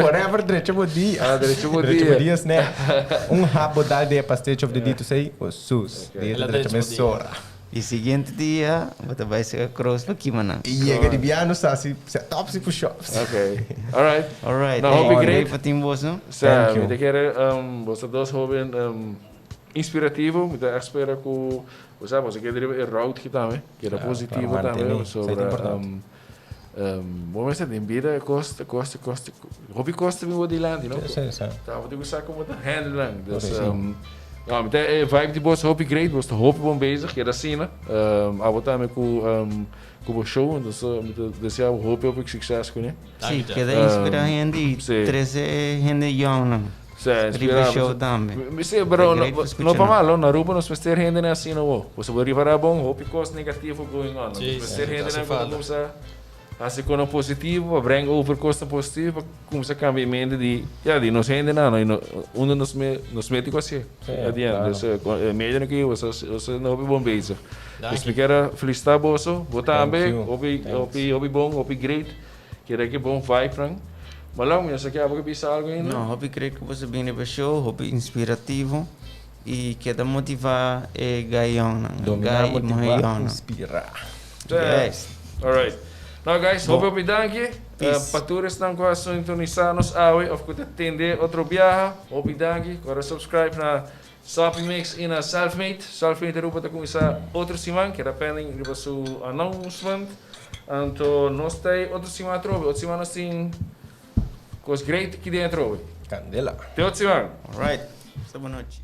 Forever Drecho bo dia. Ah, Drecho bo Drecho bo dia. dia snack. Un hap bo dal di e pastechi of di dito esey, bo sus. Dia ta drecha mesora. E siguiente dia bo ta bai sega cross pa kima nan. E yega di biano sa si set up si push-ups. Ok. Alright. Alright. Nou, hopi great. Great pa tin boso. Sa, Thank you. mi ta kere um, boso dos hoben um, inspirativo. Mi ta espera ku, bo sa, boso kere riba e route ki tambe. Keda Claro, positivo claro, tambe. mantene. Esei ta Sobre, importante. um, um, bo mester den bida e kos, kos, kos, hopi kos ta bin bo dilanti, no? Si, si. Ta, bo tin ku sa komo ta handle nan. Dus, Correcto. um, ja, mi ta e vibe di boso hopi great, boso ta hopi bon bezig, keda asina. Um, abo tambe ku, um, ku bo show, dus mi ta desea bo hopi hopi succes kuné. Si, Danki, Jeff. keda inspira hende i si. trese hende young nan. Si, Riba inspira. show tambe. Mi si, pero Ta no, great pa no skucha pa nan. malo, na Aruba nos mester hendenan asina wo. Boso por ripará bon, hopi kos negativo going on. Si, Nos mester si, ta hendenan hasi ku ta falta. kumsa Hasi kono positivo, pa breng over kosnan positivo, pa kumsa kambia e mente di, ya, di nos hendenan, no, i no, unda nos me, nos mete ku hasié. Sí, At the end. claro. Dus, e medionan ku boso, boso na hopi bon bezig. Danki. Dus mi kier a felisitá boso, bo tambe, Thank you. hopi, Thanks. hopi, hopi bon, hopi great. Kere ki bon vibenan. Malong, mi no sa ke abo ke bisa algu ainda? No, hopi great ku boso bini pa e show, hopi inspirativo i keda motivá e gai yòngnan, Dominá, gai i muhé motivá, yòngnan. inspirá. Yes. Alright. Nou guys, hopi hopi danki. Peace. Pa tur esnan ku a sintonisa nos awe of ku ta tende otro biaha, hopi danki. Ku ora subscribe na Sapi Mix i na Selfmade. Selfmade Aruba ta kuminsá otro siman, keda pending riba su announcement. Anto nos ta ei otro siman atrobe. Otro siman nos tin kos great aki den atrobe. Candela. Te otro siman. Alright. Hasta buenochi.